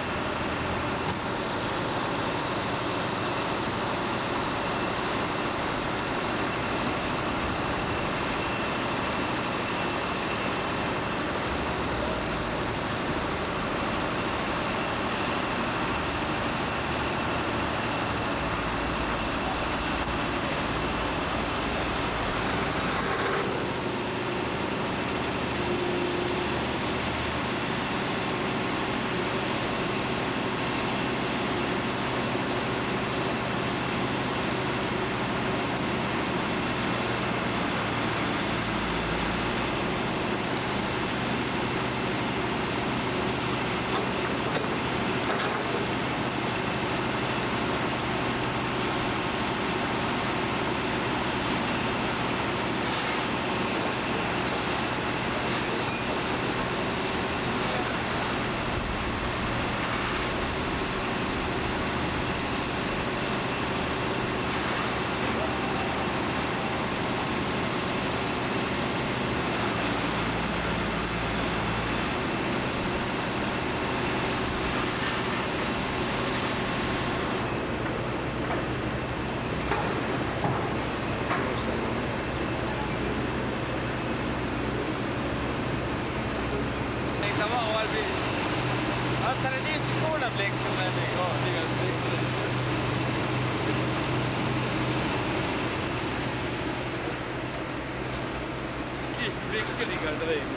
Is niks geliek aan de regen.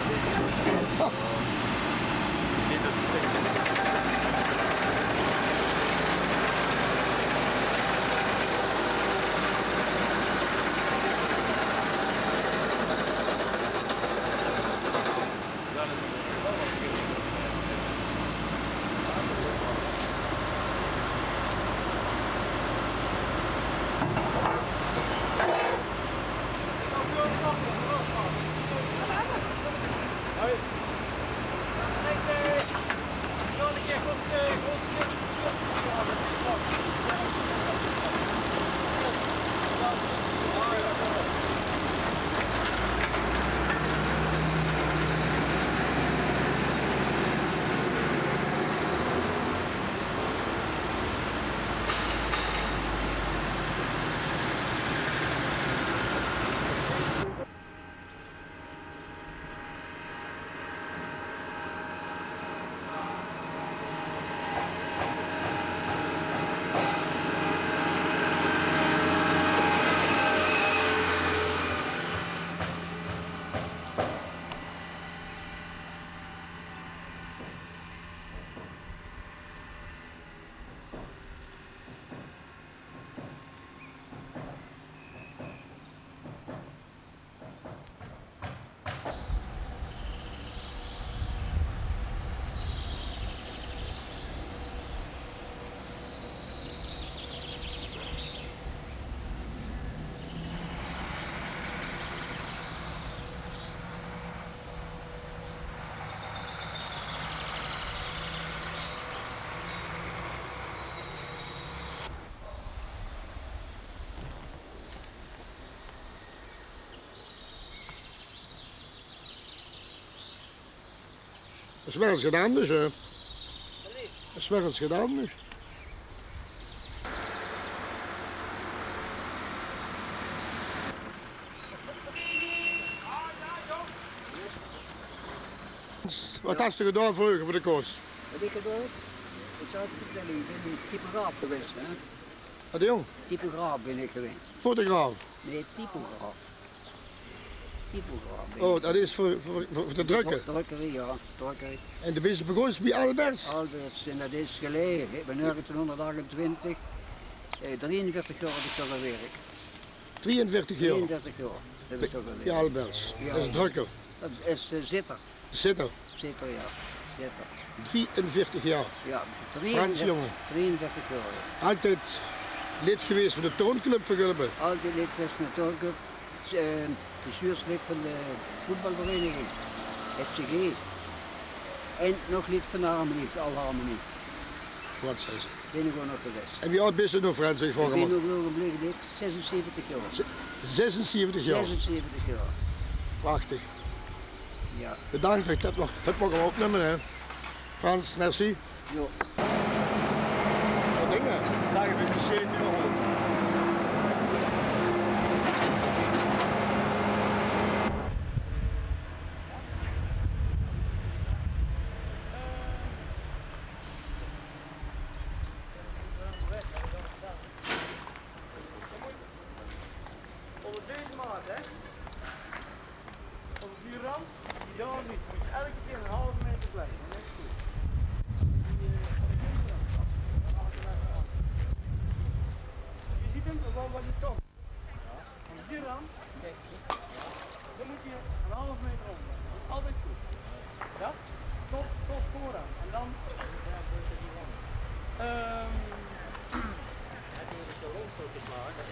Dat is wel eens gedaan, dus, hè. Dat is wel eens gedaan, dus. Wat hast du gedaon vreuger veur de kos? Wat ich gedaon? Ich zal 't vertelle, ich bin typograaf gewaes, hè. Wat, jóng? Typograaf bin ich gewaes. Fotograaf? Nae, typograaf. Typograaf bin ich. Oh, dat is veur, veur, veur, veur te drökke? Drökkerie, jao, drökkerie. En doe bis begós bie Alberts? Alberts, en dat is geleje. Ich bin negentienhónderdachtentwintig, eh, drieënveertig jaor höb ich dao gewirk. Drieënveertig jaor? Drieënveertig jaor höb ich dao gewirk. Bie Alberts. Jao. Is drökker? Dat is, eh, zitter. Zitter? Zitter, jao. Zitter. Drieënveertig jaor? Jao, Frans, jónge. Drieënveertig jaor, jao. Altied lid gewaes van de toonclub van Gulpe? Altied lid gewaes van de toonclub. Eh, bestuurslid van de voetbalvereniging, F C G. En nog lid van de harmonie, de Alharmonie. Wat zag ze? Bin ich ouch nog gewaes. En wie aad bis se noe, Frans, ich vraog 'm? Ich bin op 't ougenblik zesenzeventig jaor. Zesenzeventig jaor. Zesenzeventig jaor. Prachtig. Jao. Bedank det ich det nog höb moge opnumme, hè. Frans, merci. Jao. Waat dinge? Zage v'r de sjeef, jao. Ónger deze maat, hè? Ónger die rand? Jao, neet. Mót elke kier ein haaf meter blieve. Dan is 't good. Geer zeet 'm, waal, waal die tong. Ónger die rand. Dan mót geer ein haaf meter ónger. Altied good. Jao? Tot, tot veuraan. En dan, ehm,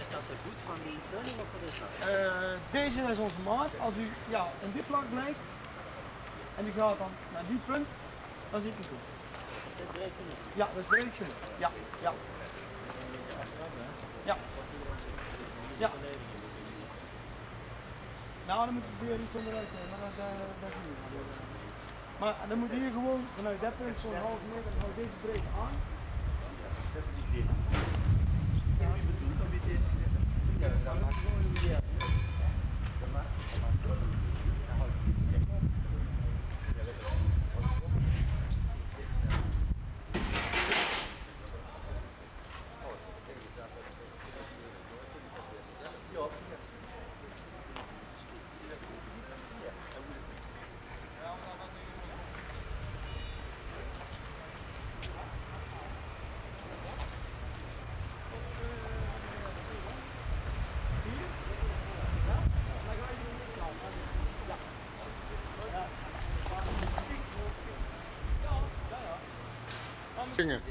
Is det de voet van die tunnel of waat is det? Eh, deze is ózze maat. Es geer, jao, in dit vlak blieft en geer geit dan nao die punt, dan zit geer good. Jao, det is breid genóg. Jao, jao. Jao. Jao. Nou, dan mót ich weer iets óngeruit, hè, mer det, eh, det is neet. Mer dan mót geer gewoon vanoet det punt zo'n haaf meter, gewoon deze breedte aan.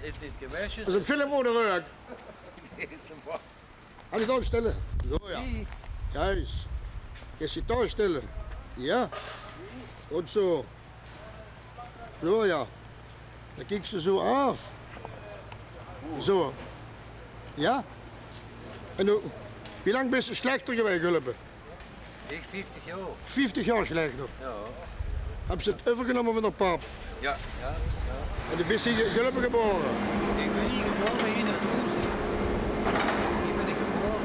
Is dit gewesje? Det is ein film ónger de rök. Is 'm waal. Gaon ich dao stèlle? Zo, jao. Juus. Is 'r dao stèlle? Jao. Good zo. Zo, jao. Dan kieks se zo aaf. Zo. Jao. En noe, wie lang bis se slechter gewaes, Gulpe? Ich vieftig jaor. Vieftig jaor slechter? Jao. Höbs se 't euvergenómme van de pap? Jao, jao, jao. En doe bis hie in Gulpe gebore? Ich bin hie gebore, hie in 't hoes. Hie bin ich gebore.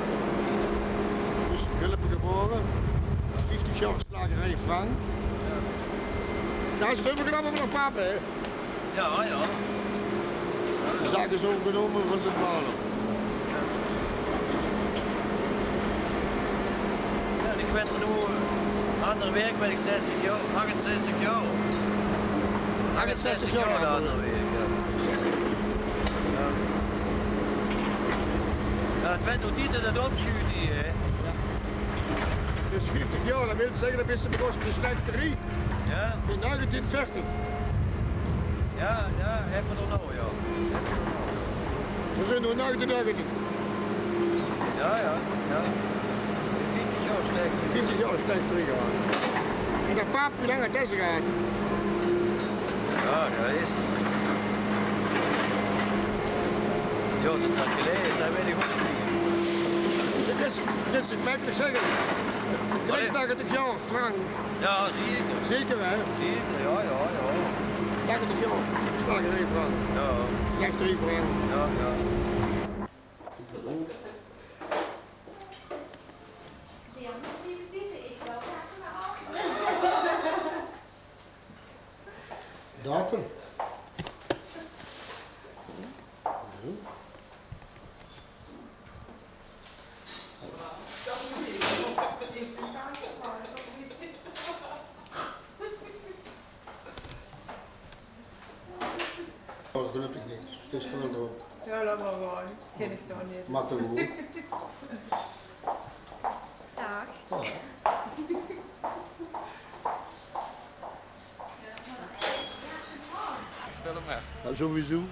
Dus in Gulpe gebore. Vieftig jaor slagerie Frank. Jao. Doe höbs 't euvergenómme van de pap, hè? Jao, jao. De zaak is euvergenómme van zien vader. Jao, ich weit noe, aander waek bin ich zestig jaor, achtenzestig jaor. Achtenzestig jaor aander waek, jao. Jao, 't weurt noe tied det 't opsjuut hie, hè. Jao. Dus vieftig jaor, det wilt zègke, det bis se begós mit de slachterie. Jao. In negentien veertig. Jao, jao, effe nog, jao. Veer zeen noe in negentien negentien. Jao, jao, jao. Vieftig jaor slachterie. Vieftig jaor slachterie gehad. En de pap, wie lang haet dae gehad? Jao, det is. Jao, det is al geleje, det weit ich ouch neet mie. Dit is, dit is, maag ich zègke, ich dink tachtig jaor. Frank. Jao, zeker. Zeker, hè? Zeker, jao, jao, jao. Tachtig jaor. Slachterie Frank. Jao. Slachterie Frank. Jao, jao. Datum. Oh, det lök neet. Stös d'r waal op. Jao, laot mer gewoon. Kin ich toch neet. Makkelijk hoor. Daag. Jao. Speel 'm mer. Jao, sowieso.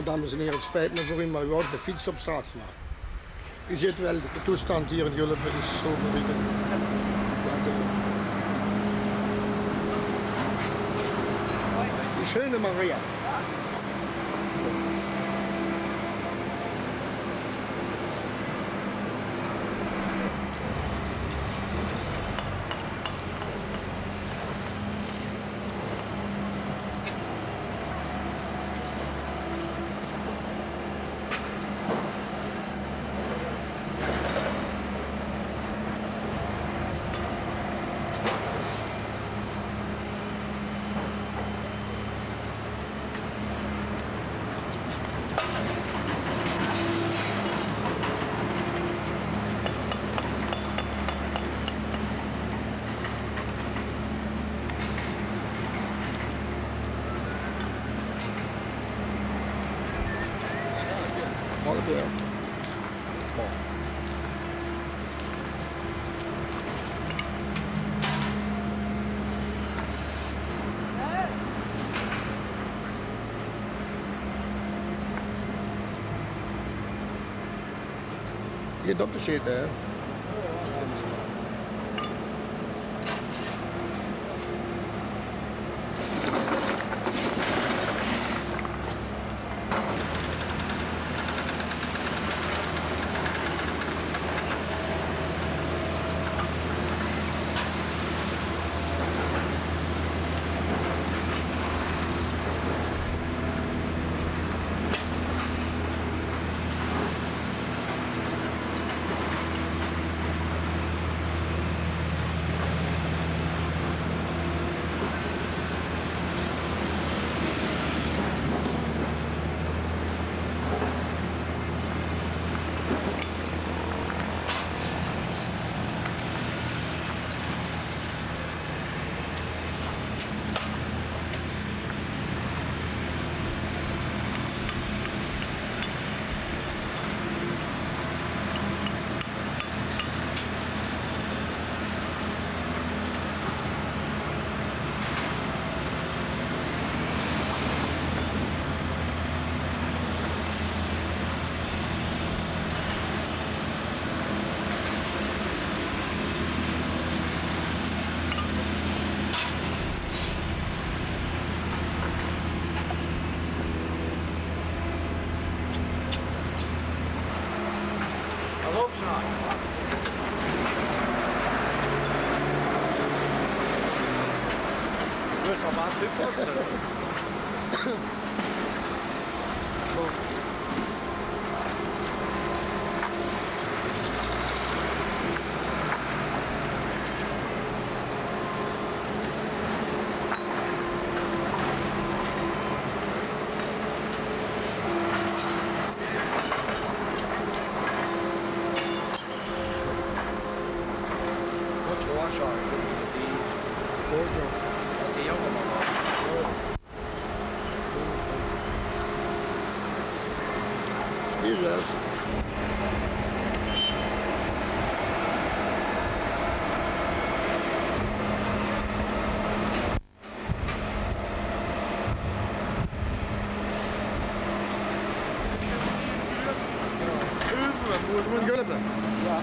Dames en here, 't spijt me veur u, mer u had de fiets op straat gemaak. U zeet wel, de toestand hier in Gulpe is zo verriekend. Dat, eh, die sjoene Maria. Allebei. Bon. Begint op te sjete, hè? Hallo, Sjaak. Rust op, maar, hè. Wat veur Sjaak? Die, die jonge man. Is 't. Euver, wo is mien Gulpe? Ja.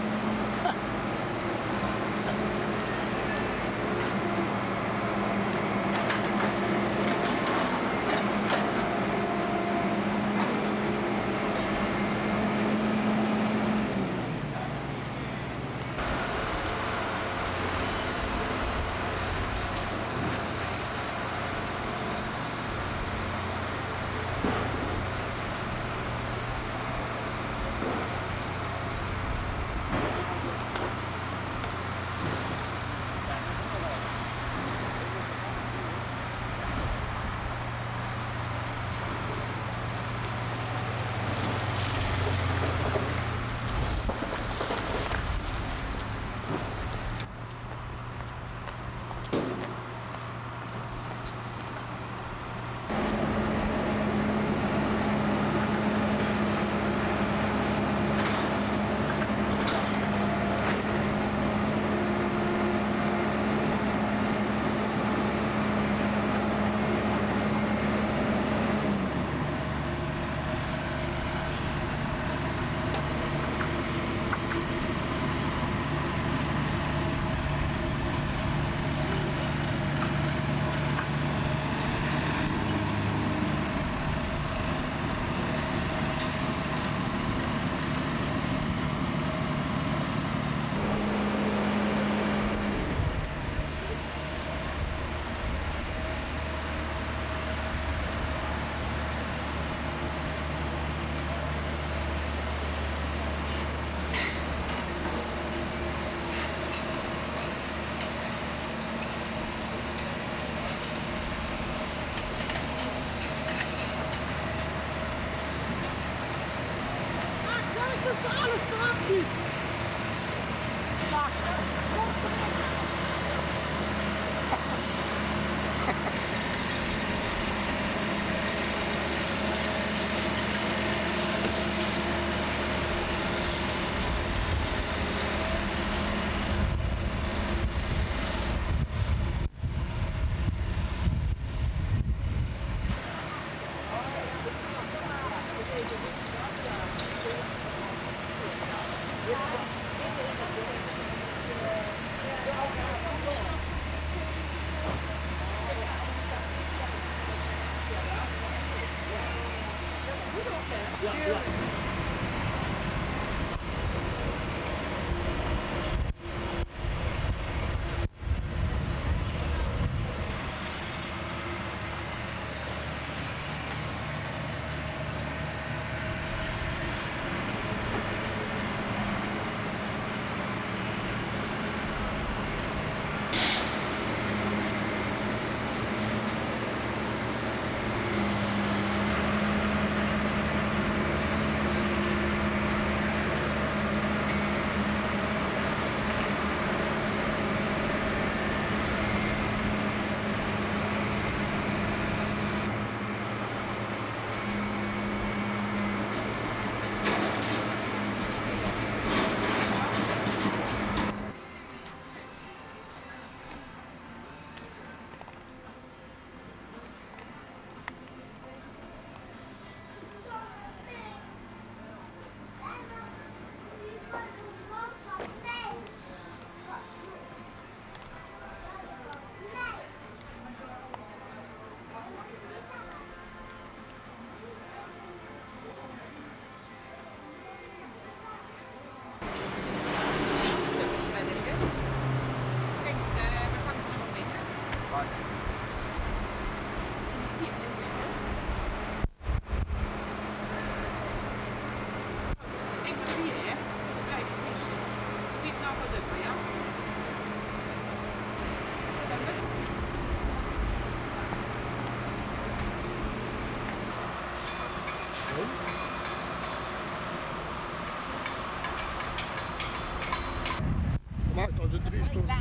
Maak ós drie stónge.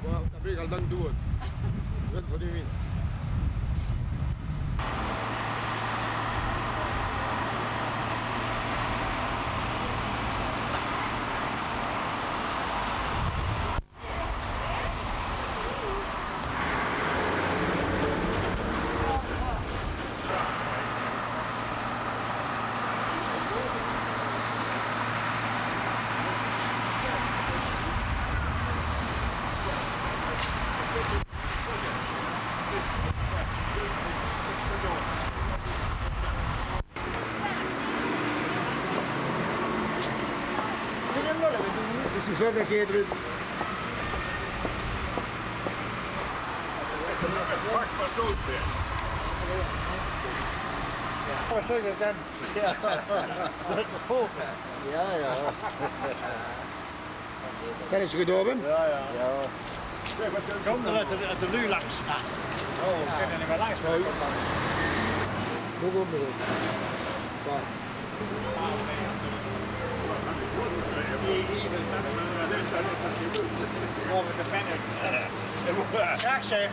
Wauw, dan bin ich al lang doead. Wens van die wien. Is die verder, Gertrud? Oh, sorry, dat dan. Ja. Ja, ja. Kan ich ze gedoven? Ja, ja. Ja. Kom, dan laat de, de lui langs staan. Oh, ze zitten er wel langs. Ja. Hoe komt het? Ja. Graag, zeg.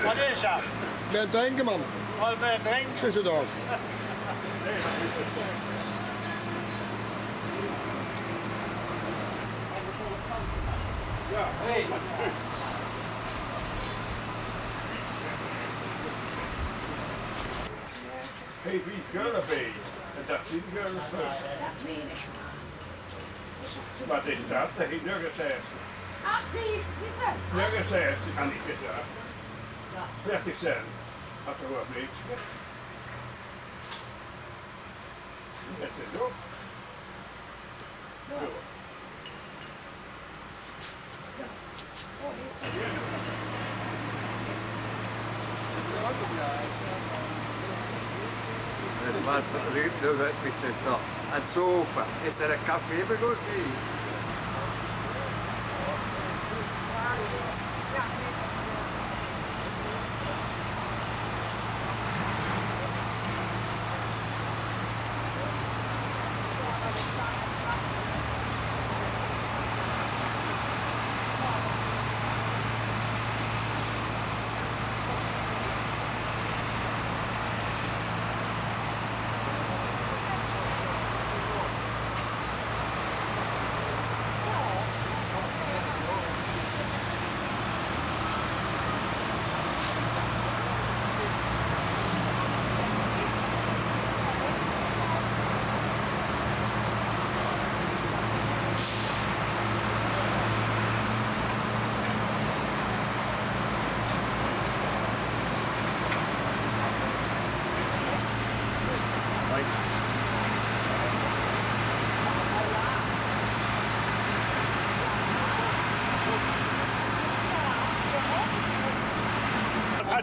Wat is dat? Bij het drinken, man. Wat bij het drinken? Tussendoor. Ja. Hey. Hey, wie gulp, hè? En dat zien gulp. Wat is dat? Hey, nog eens, hè. Nog eens, hè. Aan die gitaar. Veertig cent. Had er wat mee. Dat is het ook. Zo. Dat is wat, als ik het, dat weet ik niet, toch. En sofa. Is er een café bij Gossi?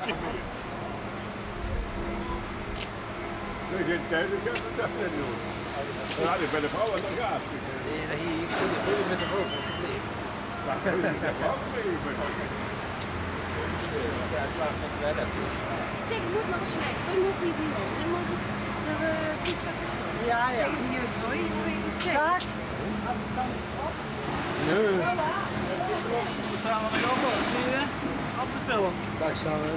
D'r zeen tije, ich höb 't ech neet nodig. Jao, ich bön de vrouw aan de gaas. Nae, det hie, ich bön, ich bön mit de vrouw van 't leef. Jao, ich bön. Jao, ich maak 't waal. Zèk, ich mót nog ins weg. Ich mót hie bie. Dan mót ich d'r, eh, fiets pakke. Jao, jao. Zèk, hie, sorry, ich mót effe weg. Daag. Daag same.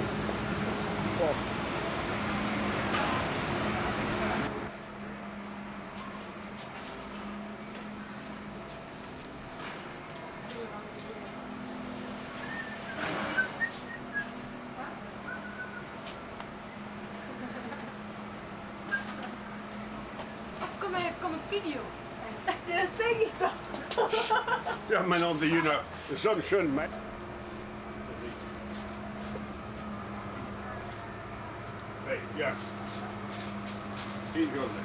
Of kóm mer effe, kóm 'n video. Jao, det zèk ich toch. Jao, mer dan de juna, de zon sjunt, mer. Hey, jao. Tien gulde.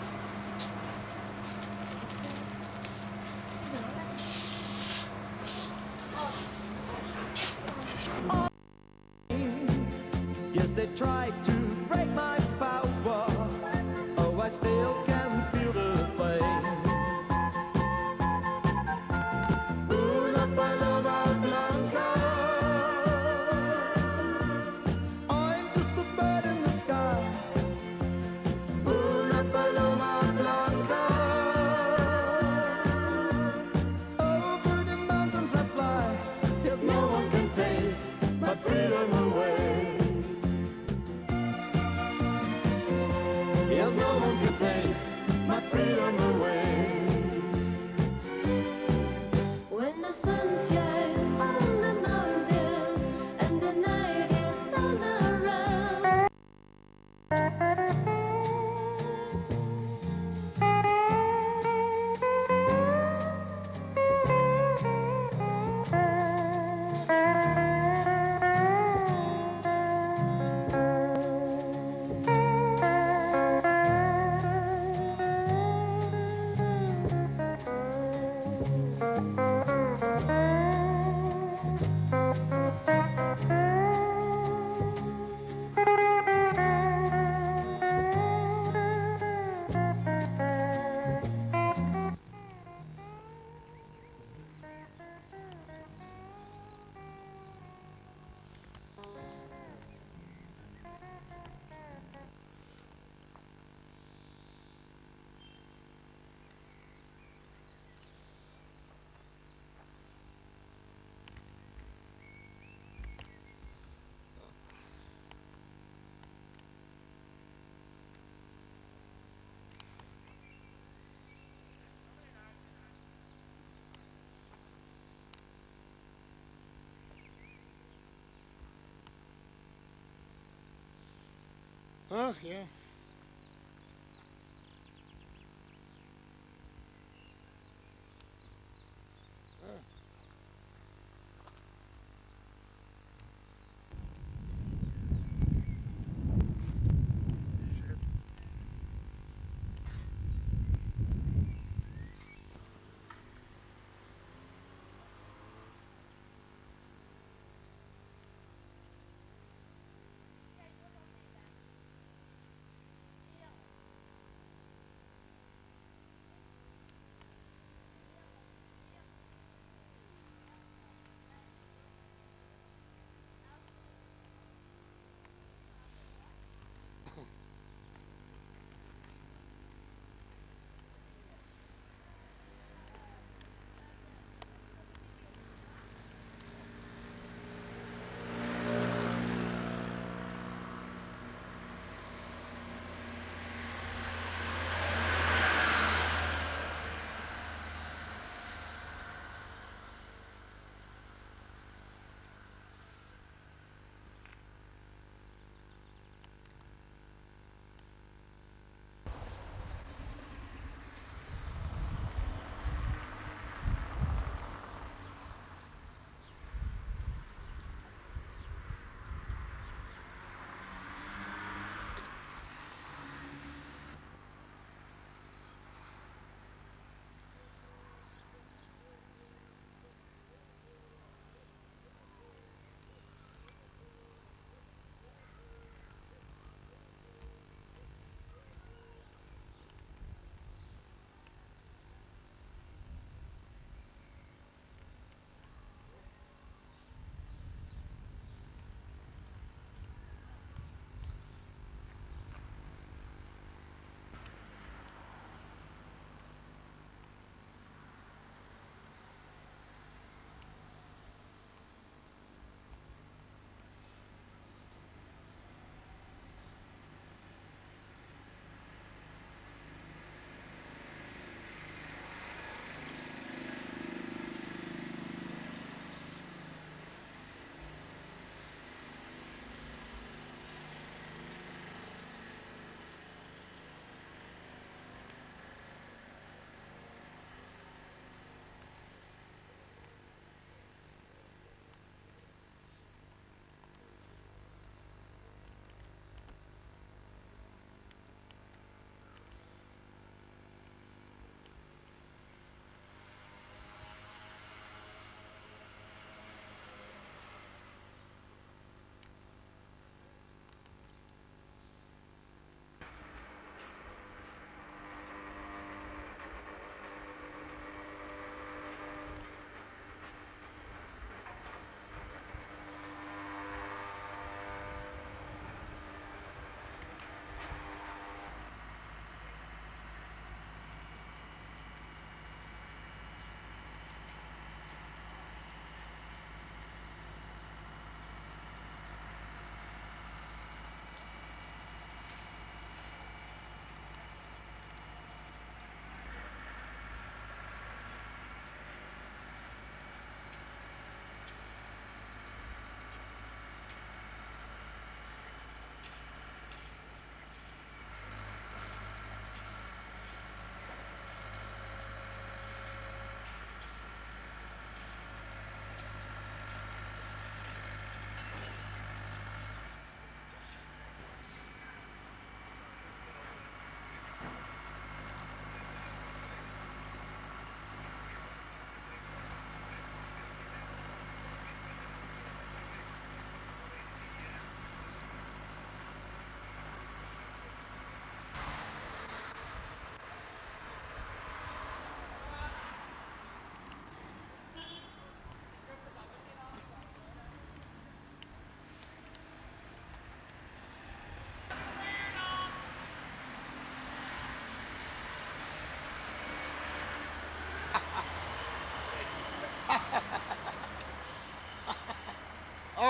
Yes, they tried to break my power. Oh, I still can feel the pain. Una paloma blanca. I'm just a bird in the sky. Una paloma blanca. Over the mountains I fly. Yes, no one can take my freedom away. Yes, no one can take my freedom away. When the sun shines on the mountains and the night is all around. Ach, jao.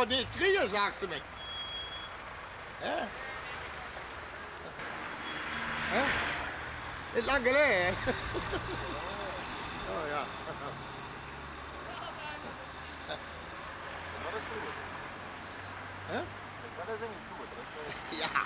Neet krieje, zags se mich. Hè? Hè? Is lang geleje, hè? Oh ja. Dat is good. Hè? Dat is echt good. Ja.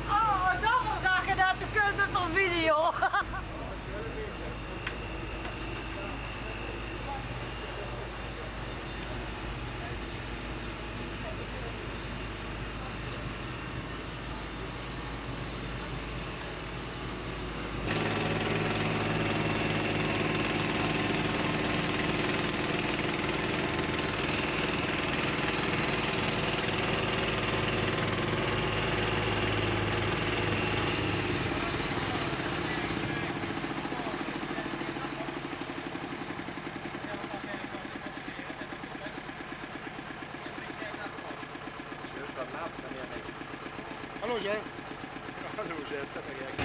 Oh, dat wil zègke dat de keuze tot video. Hallo, Jeff. Hallo, Jeff, zèt d'r gek.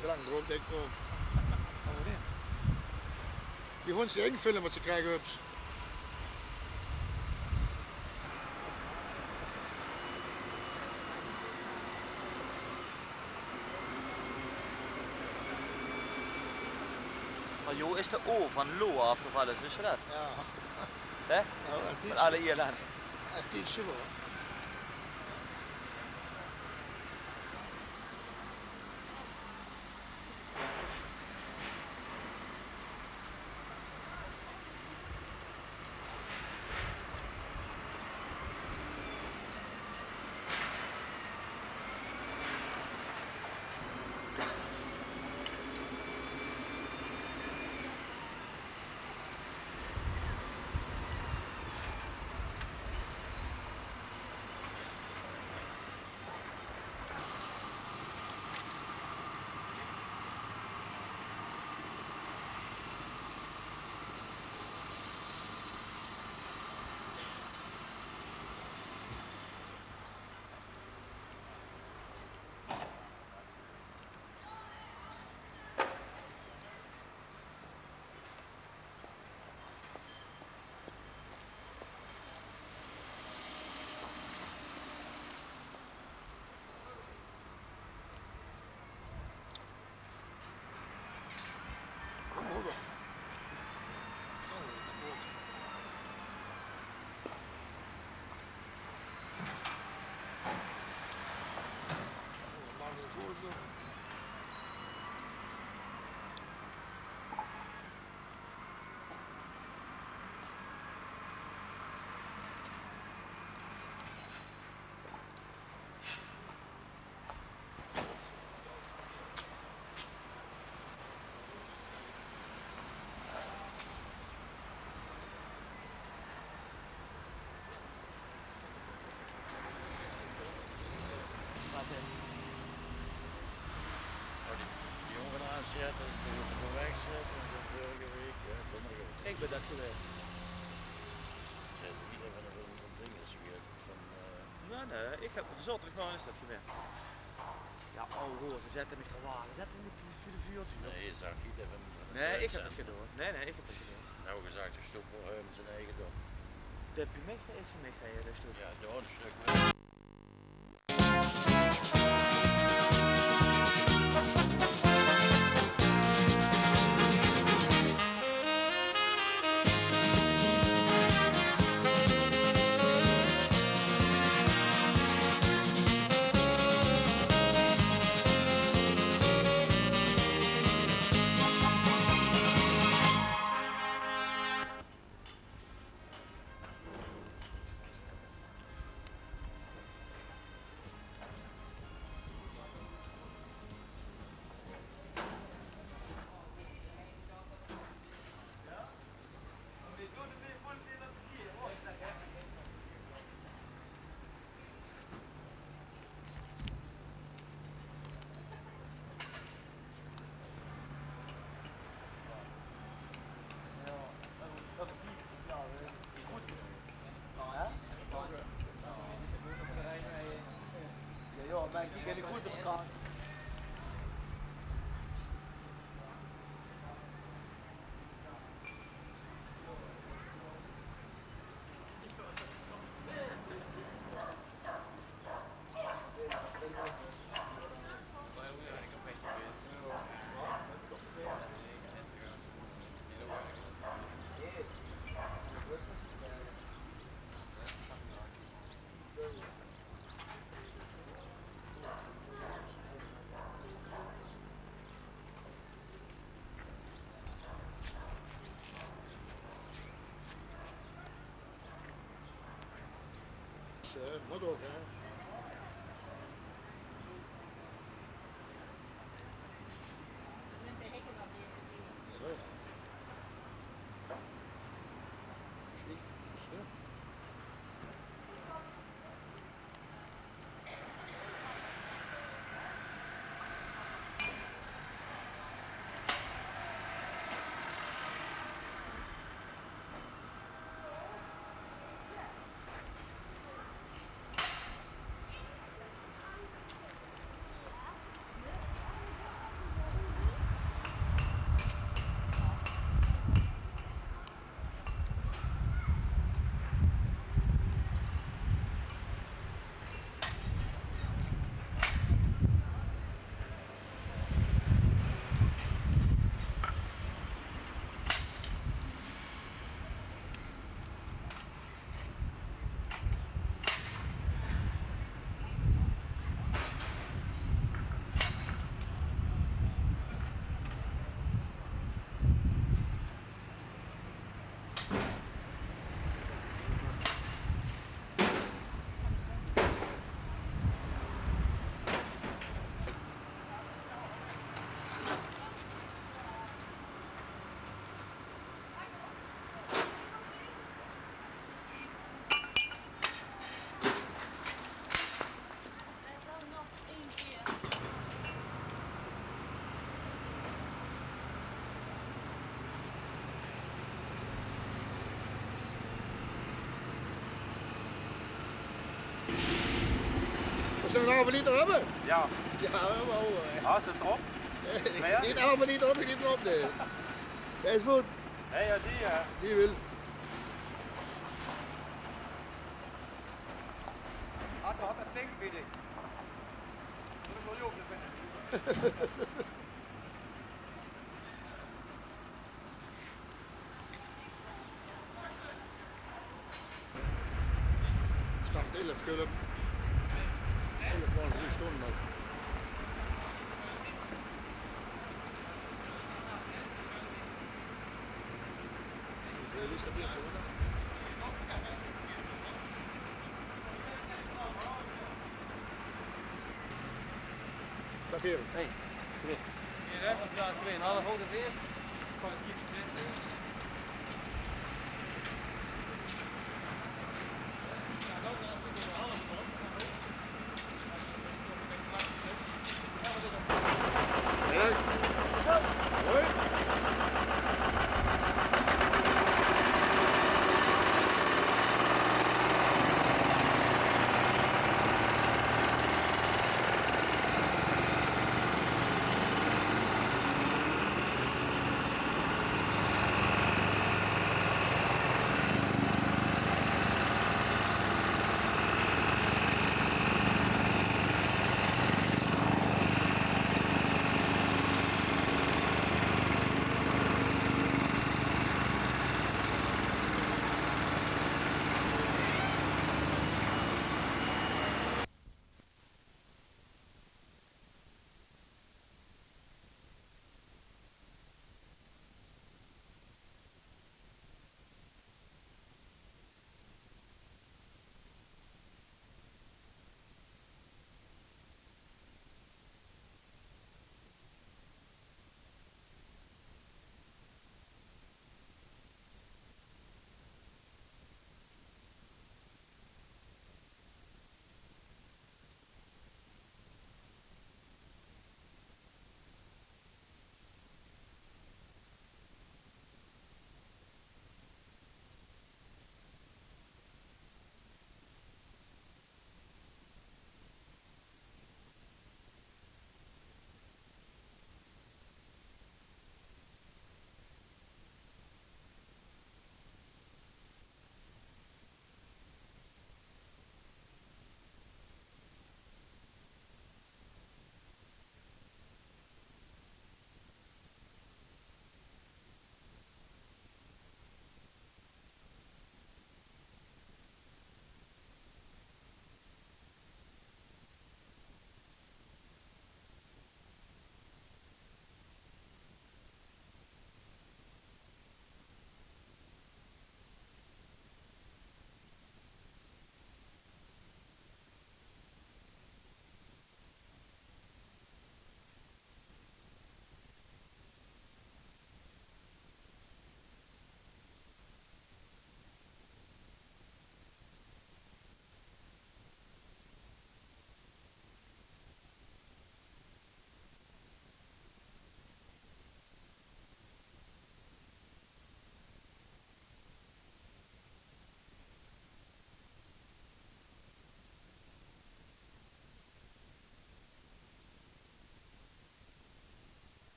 Wie lang drömp dit? Die gewoon zien filme wat ze kriege höbs. Mer joh, is de O van Lo aafgevalle, is det? Ja. Hè? Ja, ein tiedje. Van alle Ierlänner. Ein tiedje waal. Wat, eh? Oh, die, die jónge aanzètte, die jónge wegzètte, en dan vorige waek, ja, donderdag. Ich bön det gewaes. Zèt neet effe ein ding is weer van, eh, nae, nae, ich höb, zaoterdig waor is det gewaes. Ja, oh, hoor, ze zètte mich te wachte. Zètte mich veur de vuurtje, joh. Nae, ich höb det gedaon. Nae, nae, ich höb det gedaon. Nae, nae, ich höb det gedaon. Noe gezag, de stoep veur häöm zien eige dok. De bie mich is veur mich, hè, de stoep. Ja, doe ein stök mee. Eh, mót ouch, hè. Ja, ja. Sjiek, sjiek. Ein halve liter höbbe? Ja. Ja, det waal, hè. Hast het erop? Neet ein halve liter, höb ich neet erop, nae. Det is good. Hè, ja, die, ja. Die wil. Had, had det ding bie dich. Mót ich waal jok, det bön ich. Start elf, Gulp. Elf man, drie stónge al. Dag, heren. Hey. Hey, hè? Ja, twee en ein half ongeveer.